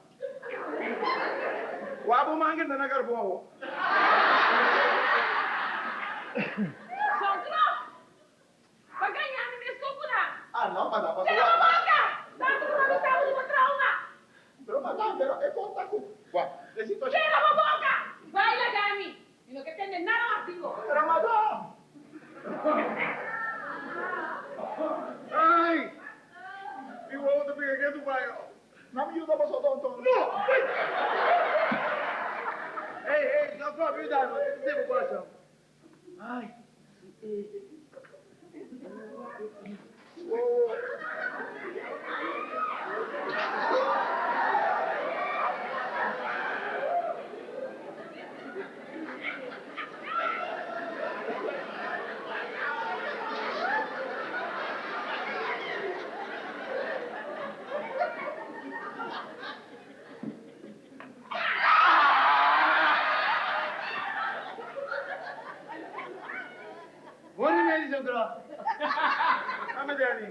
Wak bo man kenta na carbon awor. John Crow. Pa gaña mi mes con cu nan. Ah, no, madam, pasobra. Cera bo boca! Tanto cu bo bisa bo di bo trauma. Pero madam, pero e con ta cu. Wak, e situacion. Cera bo boca! Bai laga mi. Mi no ke tende nada mas di bo. Pero madam. Ay! Mi wowo ta pica ke tu bai. No mi yuda boso tonto. No! Ey, ey, no stop yuda no. Te bo corazon. Ay. Wowo. Bon remedi, Señor Croix. Dame Danny.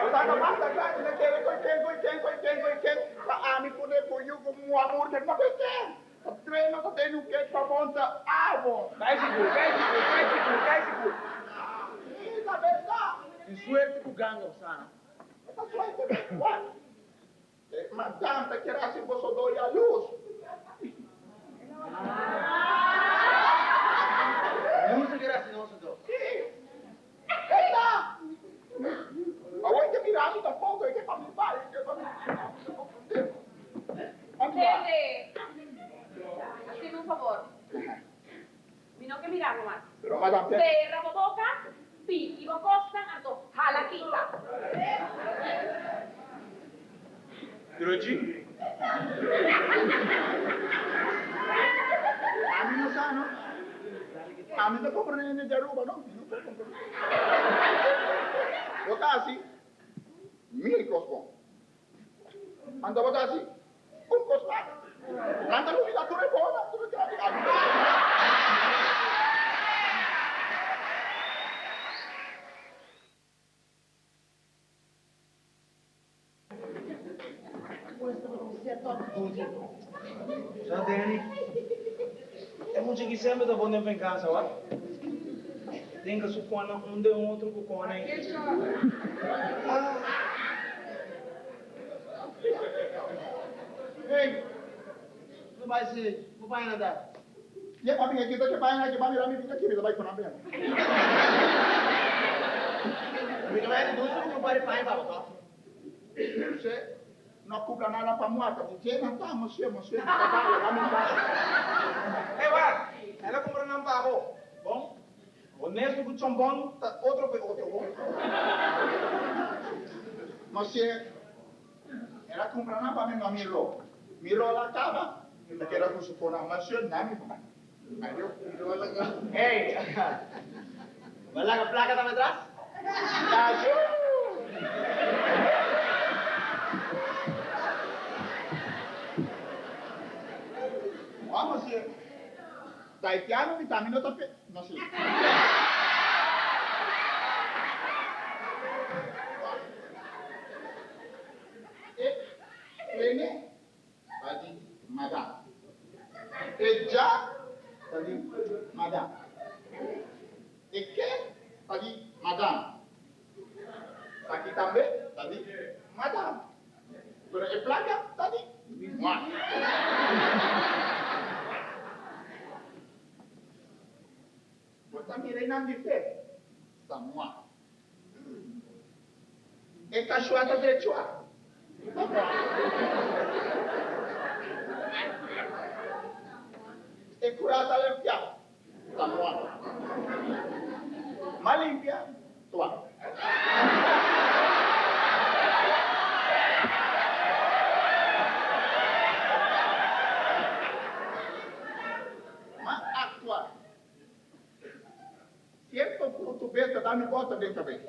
Bo ta basta grandi na kere koe ken koe ken koe ken koe ken pa ami pone ku yu ku mu amor ken ma koe ken ta treno ta tene un kek pa monta abo. Kai sigur, kai sigur, kai sigur, kai sigur. Si ta berdad. Tin suerte ku ganga bo sana. No ta suerte be wak. E madam ta kier hasi boso do yaluz. Luz ta kier hasi nos do. Si. Esta! Awor e ke mira mi tampoco, e ke pa mi bai, e ke pa mi Tende, haceme un favor. Mi no ke mira bo mas. Pero madam te. Cera bo boca, piki bo cosnan anto hala kita. Druchi. Ami no sa no. Ami ta comprende hende di Aruba no. Mi no por comprende. Bo ta haci mil cos bon. Anto bo ta haci un cos malo. Nan ta lubida tur e bonan, tur e grandi. Ami no. Sa Danny, e mucha aki semper ta bon den vengansa wak. Den ka su kona un den otro ku kona ei. Ah. Hey, no bai si bo paña ta. Ye pa bin aki ta ke paña aki ba mira mi bin aki mi ta bai ku nan bin. Mi ta bai di dulce ku mi pari paña pa bo to. Dulce no cubra nada pa muerta. Di dje nan ta, monsieur, monsieur, mi ta bai, mi. Mesun ku chombon ta otro pe otro bon. Mosye, el a kumpra nan pa mi ma mi ro. Mi ro la kaba, mi ta keda ku su kona. Mosye, na mi bai. Ayo. Ey, bo a laga plaka tambe atras? Kashu! Wak, mosye. Taitiano mi tambe no ta pe. No si. E Rene ta di madam. E Ja ta di madam. E Ke ta di madam. Saki tambe ta di madam. Pero e placa ta di moi. Bo ta mira einan di fe? Ta moi. E cachua ta drechua. Ta moi. E cura ta limpia. Ta moi. Ma limpia, tua. Ma actua. Cierto portugues ta da mi bota den cabes.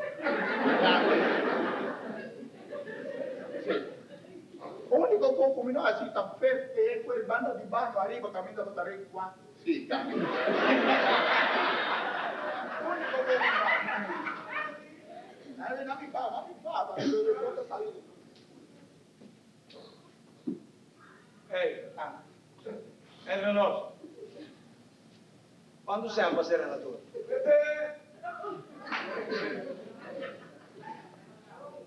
Sí. Unico cos cu mi no haci ta fer e cu e banda di baño ariba caminda bo ta rey cua. Sí, tambe. Unico cos cu mi no haci. Nada, na mi ba, na mi ba, pero bo ta sali. Hey, ah. Entre nos. Cuanto sèn pa sera na tur?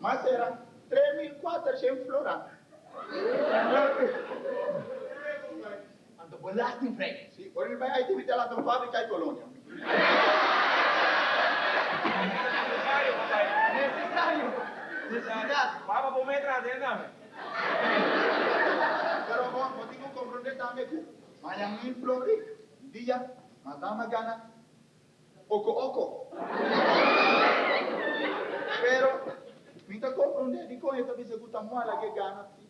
Mas era 3400 floran. Anto belastingvrij. Si, ora mi bai Haiti mi ta lanta un fabrica y colonia. Necesario pa bai. Necesario. Necesidad. Papa bo metra aden tambe. Pero bo, bo tin cu comprende tambe cu mañan mi flori. Dia, madama gana oko oko. Pero mi ta comprende dicon e ta bisa cu ta muala ke gana si.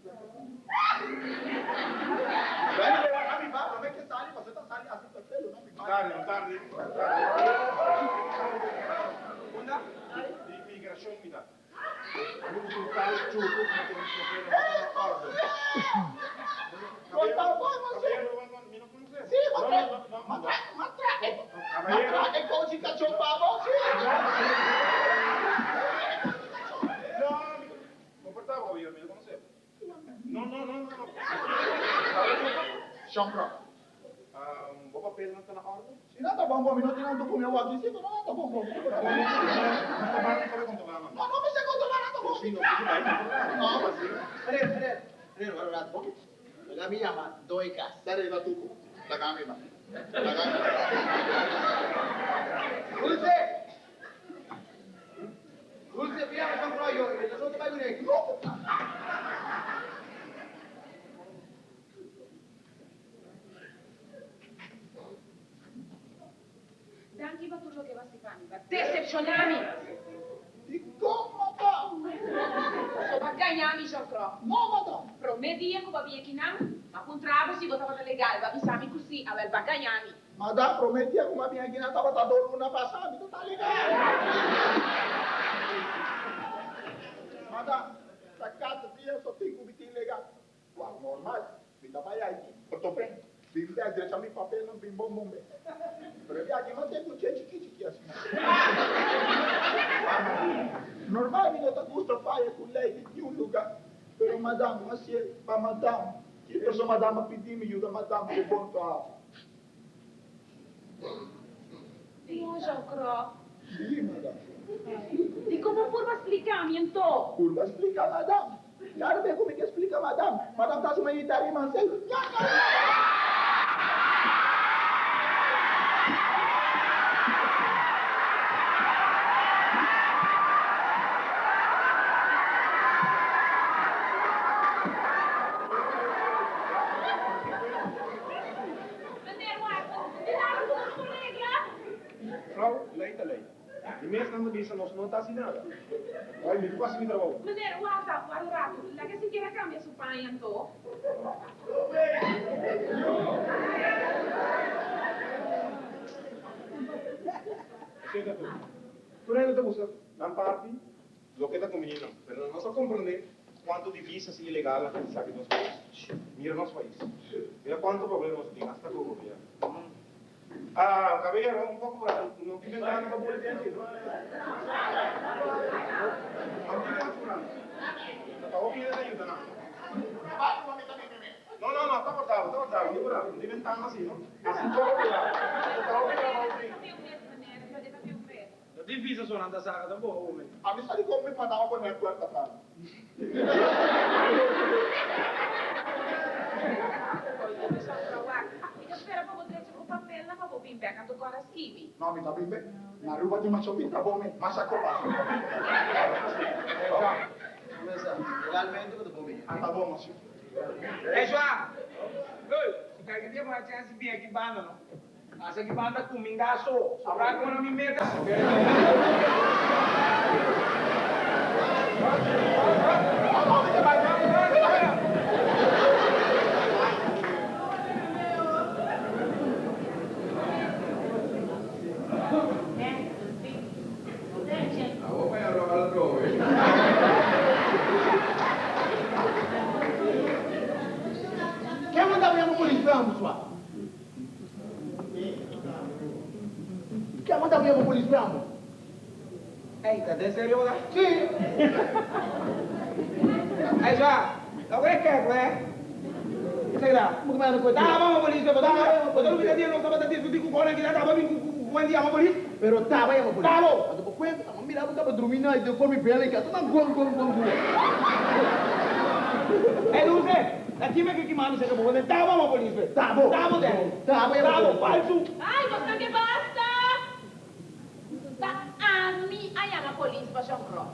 Bueno, pero a mi ba, prome ke sali, pasobra ta sali asi ta felo, no mi ba. Tardi, no tardi. Unda? Di migracion mi ta. Sí, ma trae, ma trae, ma trae, ma trae e kochi kachó pa bo, sí. Shonbro. Bo papelnan ta na orde? Si nan ta bon bo, mi no tin nan documento aki, si, pero nan ta bon bo. No, no mester controla, nan ta bon. No, Meneer, meneer, meneer, wara un rato. Laga mi yama doe kas. Ta regla tuko. Laga mi ba. Laga mi ba. Dulce! Dulce, mira, mi ta yo. Mi no ta bai kuné. Danki pa tur loke bo a hasi pa mi. Bo a decepciona mi. Dikon, madam? Pasobra bo a gaña mi, Jean-Claude. No, madam. Prome dia ku bo a bin akinan, mi a puntra bo si bo tabata legal. Bo a bisa mi ku si. Awel, bo a gaña mi. Madam, prome dia ku mi a bin akinan tabata do luna pasa. Mi ta legal. Madam, ta kada dia so tin ku mi tin legal. Wak normal, mi ta bai Haiti, Port-au-Prince, bin bek drecha mi papelnan bin bon bon bek. Pero e biaha mi a te ku dje chiki chiki asina. Normal mi no ta gusta faya ku lei di niun luga, pero madam mi a sié pa madam, ki perso madam a pidi mi yuda madam ku bon traha. No, Jean-Claude. Sí, madam. Dikon bo purba splika mi anto? Purba splika madam? Kada bes ku mi ke splika madam, madam ta asuma irita riba Marcel. Ya, ya, ya! Meneer Wak, di nada ku nos por regla. Frou, lei ta lei. Aki mes nan ta bisa nos no ta hasi nada. Ai, mi ku hasi mi trabou. Meneer, warda, warda un ratu. Laga sikiera kambia su paña anto. Esei ta tur. Tur hende ta buska nan parti loke ta kumbiní nan, pero nan no sa komprendé kuantu divisas ilegal nan ta hisa di nos pais. Mira nos pais. Mira kuantu problema nos tin, asta ku gobierno. Ah, caballero, un poco por no tin ventana pa buli den aki, no? No tin ventana por aki. Ta hopi hende ta yuda nan. No, no, no, ta cortado, ta cortado, ni por aki. No tin ventana asi, no? Asi un poco por aki. Ta hopi trabao tin. No tin visa so nan ta saca tampoco, hombre. A mi sa di con mi Panama pone e puerta atrás. Mi ta spera pa bo drecha bo papelnan pa bo bin bek anto kora skibi. No, mi ta bin bek. Na Aruba tin masha pinta bon mes, masha kopa. Legalmente bo ta bon bin. Ata bon, masha. Ey Joa! Ey, si kalke dia bo a chance bin aki banda no. Pasa ki banda kuminda so. Sobra ku na mi meta. Awor pa e ròl atrobe. Ken manda bo yama polis blanco sua? Ken manda bo yama polis blanco? Ey, ta den serio bo ta? Si! Ey, sua, no kere kek, we. Esaki ta. Bo ke manda koe Ta yama polis, we. Bo ta, bo ta lubida dia nos tabata diskuti ku konan kita taba bin ku ku Wendy yama polis? Pero taba yama polis. Tabo! Anto bo kuenta, ta mira bo taba drumi na i den for mi bela i kasa nan guan guan guan guan. Ey, Dulce, ta kima ke kima mi saka bo den tabo yama polis, we. Tabo! Tabo den. Tabo yama Tabo, polis. falsu. Ay, bo sa ke basta! Ta ami a yama polis pa Shon Krok.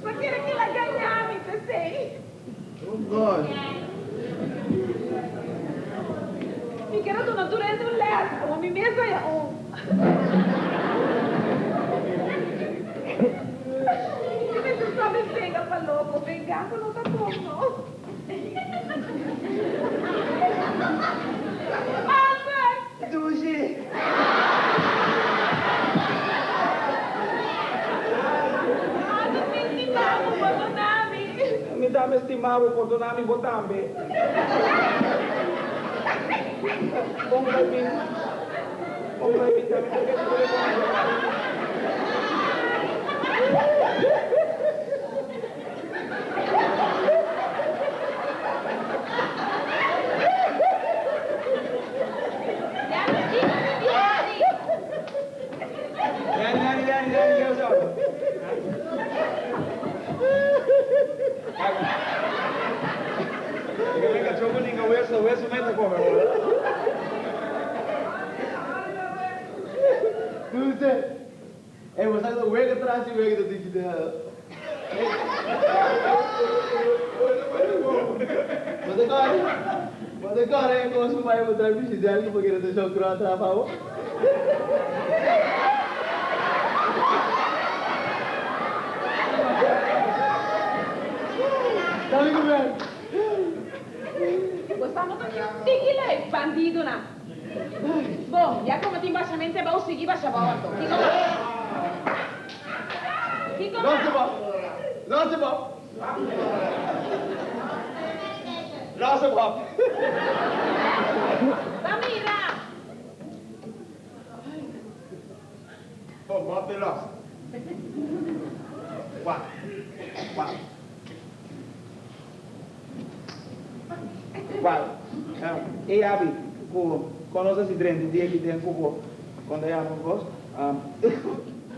Bo kere kila gaña mi p'esei? Oh God. Mi kere duna tur hende un les, como mi mes haya un. Mi mester sa mi pega pa loco, vengansa no ta bon no. Albert! Dushi! Albert, mi stima bo, pordona mi. Mi tambe stima bo, pordona mi bo tambe. Kon bai bin? Kon bai bin tambe? Por ke bo ta bin? Dulce, Ey, bo sa ku wega tras di wega ta diki de. Bo ta kore, bo ta kore e kos ku bai bo trae Michidel ku bo kere ta show kro atra pa bo. Dale ku men. Bo sa no ta ni un tiki leuk, bandidonan. Bon, ya como tin bashamente bou, sigui basha bou anto. Kiko mas? Kiko mas? Los bou. Los bou. Los bou. Ba mira! Bon, bo a pe los. Wak. Wak. Cual? E yabi cu conoce si drenta dia ki den cu bo con ta yama cos.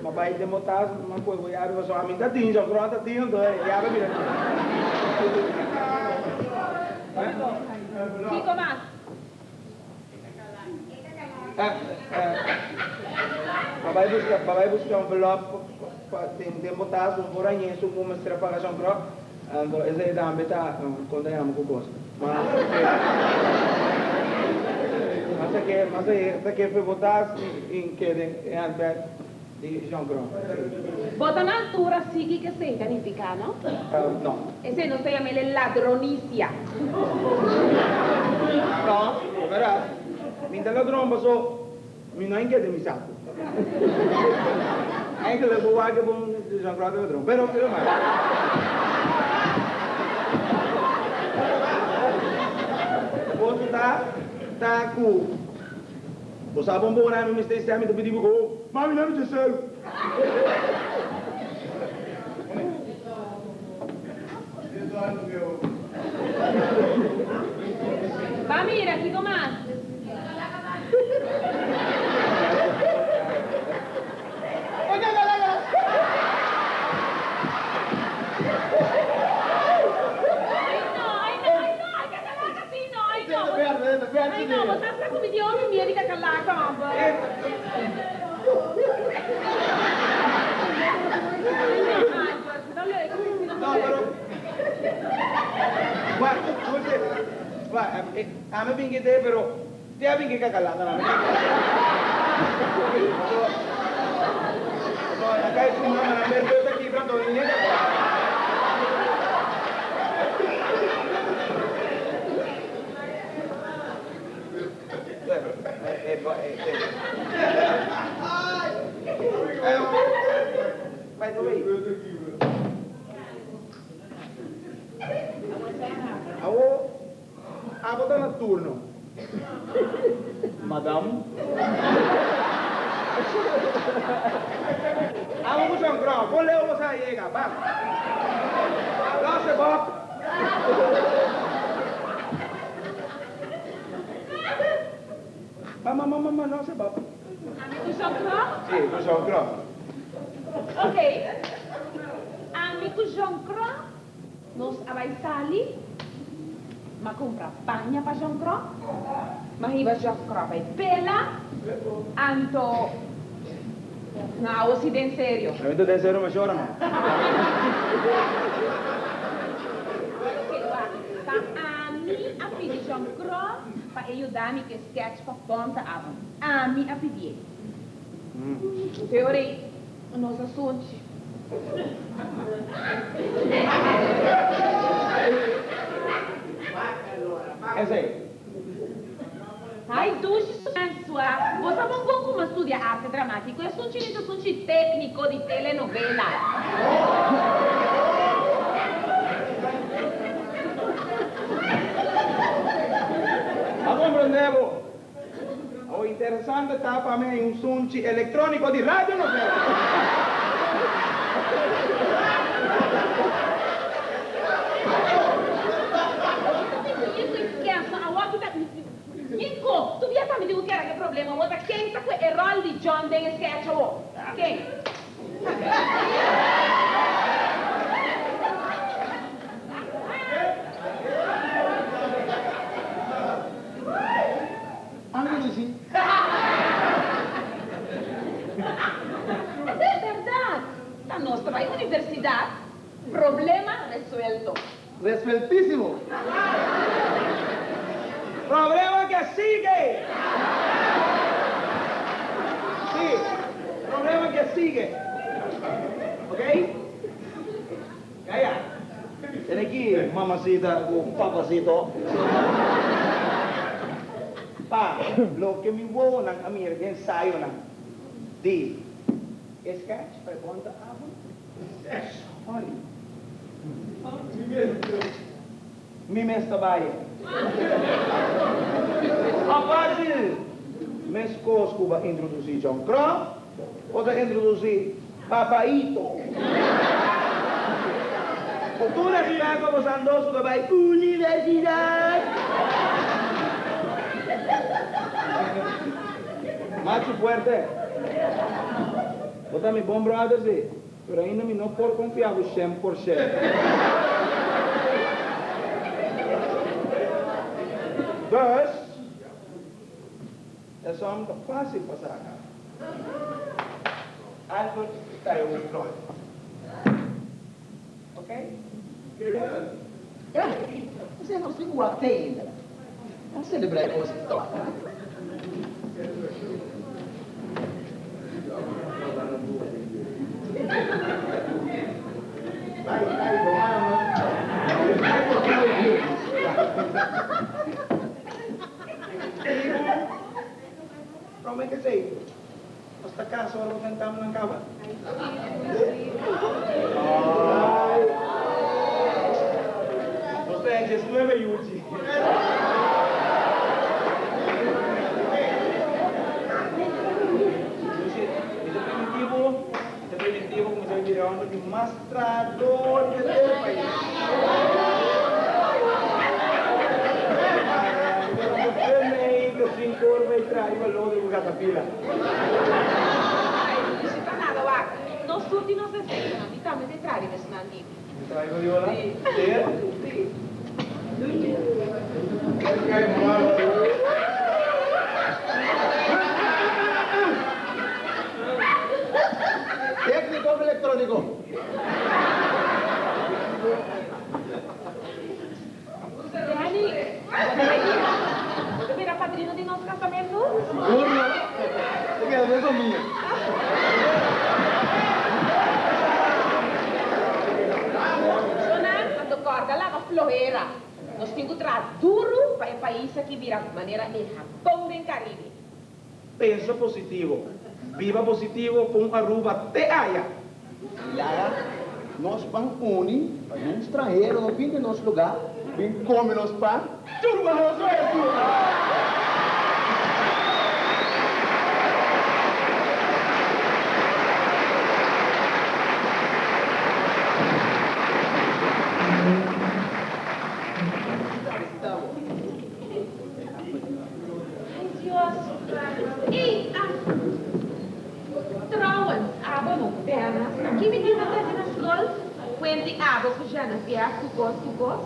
Ma bay den bo tas ma coge bo yabi pasobra ami ta tin, Jean-Claude ta tin, entonces e yabi a bira tin. Kico mas? Ma bay busca, ma bay busca envelop pa den bo tas, bo por haña esun cu mester a paga Jean-Claude. Anto esei tambe ta kon ta yama ku kos. Ma. Mas a ke, mas a ke fe bo tas i ke den e handbag di Jean Cro. Bo ta na altura si kiko esei ta nifiká, no? No. Esei nos ta yama el ladronisia. No, verás, mi ta ladron paso mi no a inkete mi saku. Eigenlijk bo wak bon Jean Cro ta ladron, pero pero mas. Otro ta ta ku. Bo sa bon bon ami mester esei ami ta pidi bo ku mami na mi dje selu. Ba mira kiko mas. Ai no, ai no, ai no, ai kakalaka si no, ai no. Ai no, bo ta sa ku mi tin hopi miedu di kakalaka, homber. Ai no, Albert, ta leuk si no. No, pero Wak, Dulce, wak, ami bin kite pero te a bin ke kakalaka na mi. So, na kai su mama na mer ta kibra anto ni kakalaka. By the way, awo abo ta na turno, madam. Abo ku John Crow, kon leu bo sa yega? Bam. Los e bok. Mama, mama, mama, no se bok. Ami ku John Crow? Si, ku John Crow. Ok. Ami ku John Crow nos a bai sali. M'a kumpra paña pa John Crow. M'a hiba John Crow bai pela. Anto, no, awo si den serio. Ami ta den serio mashora no. Ok, wak. Ta ami a pidi John Crow pa e yuda mi ku e sketch pa Bonta Avond. Ami a pidié. Peor ei, nos a sunchi. Esei. Ai dushi François, bo sa bon bon kuma studia arte dramátiko, e sunchi ni ta sunchi tékniko di telenovela. A komprendé bo. Awor interesante ta pa mi hay un sunchi electrónico di radionovela. Nico, tu bia tambe tin cu kera ke problema awor ta ken ta cu e rol di John den e sketch awor? Ken? Ami no disi. Berdad, ta nos ta bai universidad, problema resuelto. Resueltísimo. Problema que sigue. Sí, problema que sigue. Ok? Calla. Tene aki, mamacita cu papacito. Pa loke mi wowonan a mira den ensayonan di e sketch pa e bonta avond. Sorry. Mi mes ta bai. A fácil. Mescos cu ba introduci John Crow, bo ta introduci Papaito. Cu tur respet pa bosan dos cu ta bai universidad. Machu fuerte. Bo ta mi bon brother si. Pero ainda mi no por confia bo shen por shen. Dus, e som ta facil pa saca. Albert ta e hoofdrol. Ok? Esei nos tin ku wak te ainda. Nos celebra e cos ei. Bai, bai, bo mama. Bai, bo Prome ke esei, nos ta kasa ora bo tentamonan kaba. Ai. Nos ta echa 19 yuchi. Lucy, mi ta primintí bo, mi ta primintí bo ku mi ta bira homber di mas trahador di e pais. Sin korba i traha riba lodo ku katapila. Ai, si ta nada wak. Nos tur tin nos defectonan. Mi tambe ta e traha riba esnan di mi. Mi traha riba Viola? Si. Ser? Si. Técnico of electrónico? Danny, bo ta bay bira? Bo ta bira padrino di nos casamentu? Sigur no. Ta keda den famia. Shona, anto corda laba flohera. Nos tin cu traha duru pa e pais aki bira manera e Japon den Caribe. Pensa positivo, biba positivo pon Aruba te aya! Lara, nos ban uni pa nun stranhero no bin den nos lugar bin come nos pan, Turba nos wesu! Ay Dios. Ey, ah. Trouwens, abo no Dennis. Ki mi tin ta trece na school? Cuenti abo cu Geneviève cu cos cu cos?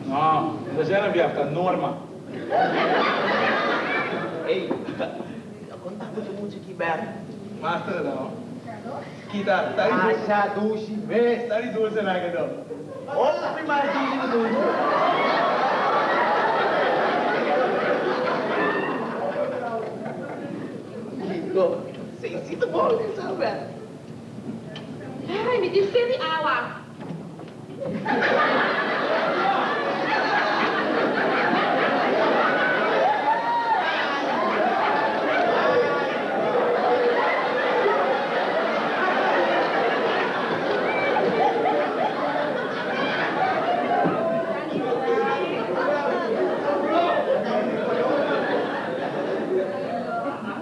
No, no ta Geneviève, ta Norma. Ey, con ta cu mucha ki bek? Master no. Kita, ta di dulce. Masha dushi mes. Ta di dulce nan ke do. Hopi mas dushi ku dulce. Kiko, seisito bon den sa bek. Ay, mi tin sed di awa.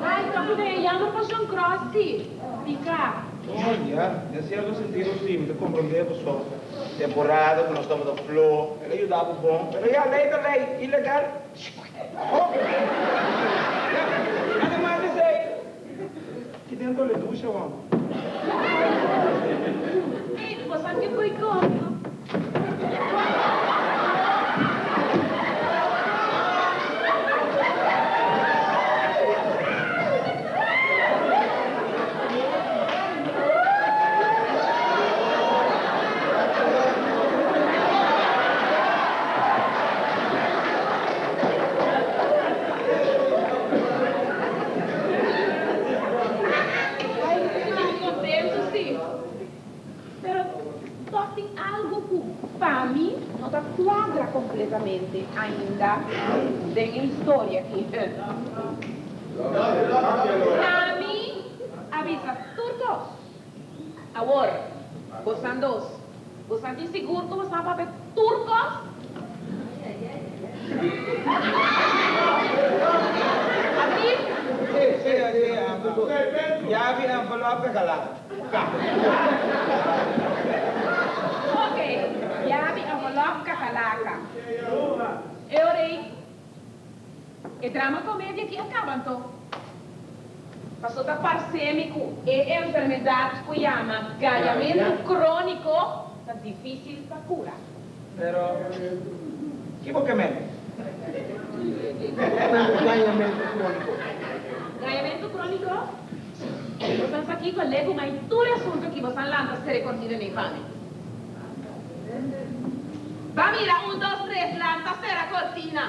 Ay, toki den e jammer pa Shon Cross si. Pica. Oh ya, den cierto sentido si, mi ta comprende paso temporada cu nos tabata flo, el a yuda bo bon, pero ya, ley ta ley, ilegal, hopi. Ya, ademas di esey, ki den tole dusha wan. Ey, bo sa ke koe kono? Ai, contento si. Pero tòg tin algu ku pa mi no ta kuadra kompletamente ainda den e historia aki. Ami a bisa tur kos. Awor, bosan dos, bosan tin sigur ku bosan a papia tur kos? Ami? Sí, sí, sí, Yabi envelop regalá. Ok, ya mi envelop kakalaka. E ora ei, e drama komedia aki a kaba anto. Paso ta parse mi ku e enfermedat ku yama gañamentu króniko ta difísil pa kura. Pero, ki bo ke men? Gañamentu króniko. Gañamentu króniko? Bosan sa kiko legu mai tur e asuntu ki bosan lanta sere kortina nei pa mi. Ba mira un dos tres lanta sera kortina.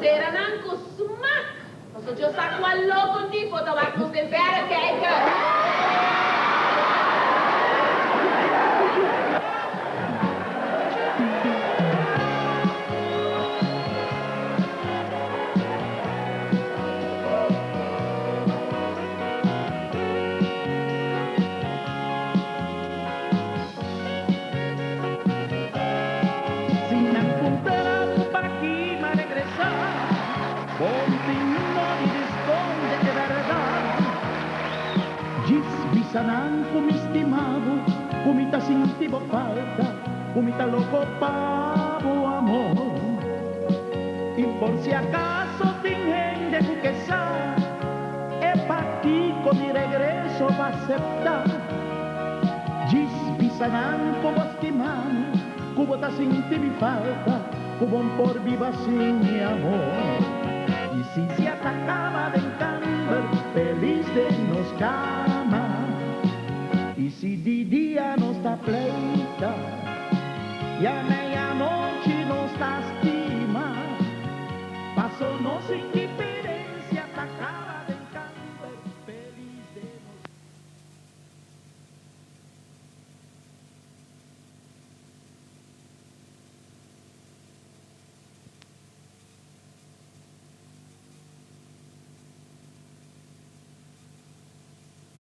Dera nan ku smak! Paso Dios sa kua loko tipo ta wak nos den verrekijker. Si nan puntra bo paki m'a regresá, bo tin no di responde e bèrdat. Djis bisa nan ku mi stima bo, ku mi ta sinti bo falta, ku mi ta loko pa bo amor. I por si akaso tin hende ku ke sa e pakiko mi regreso bo aseptá. Djis bisa nan ku bo stima mi, ku bo ta sinti mi falta, ku bo por biba sin mi amor. I si sia ta kaba den kamber, felis den nos kama. I si di dia nos ta pleita.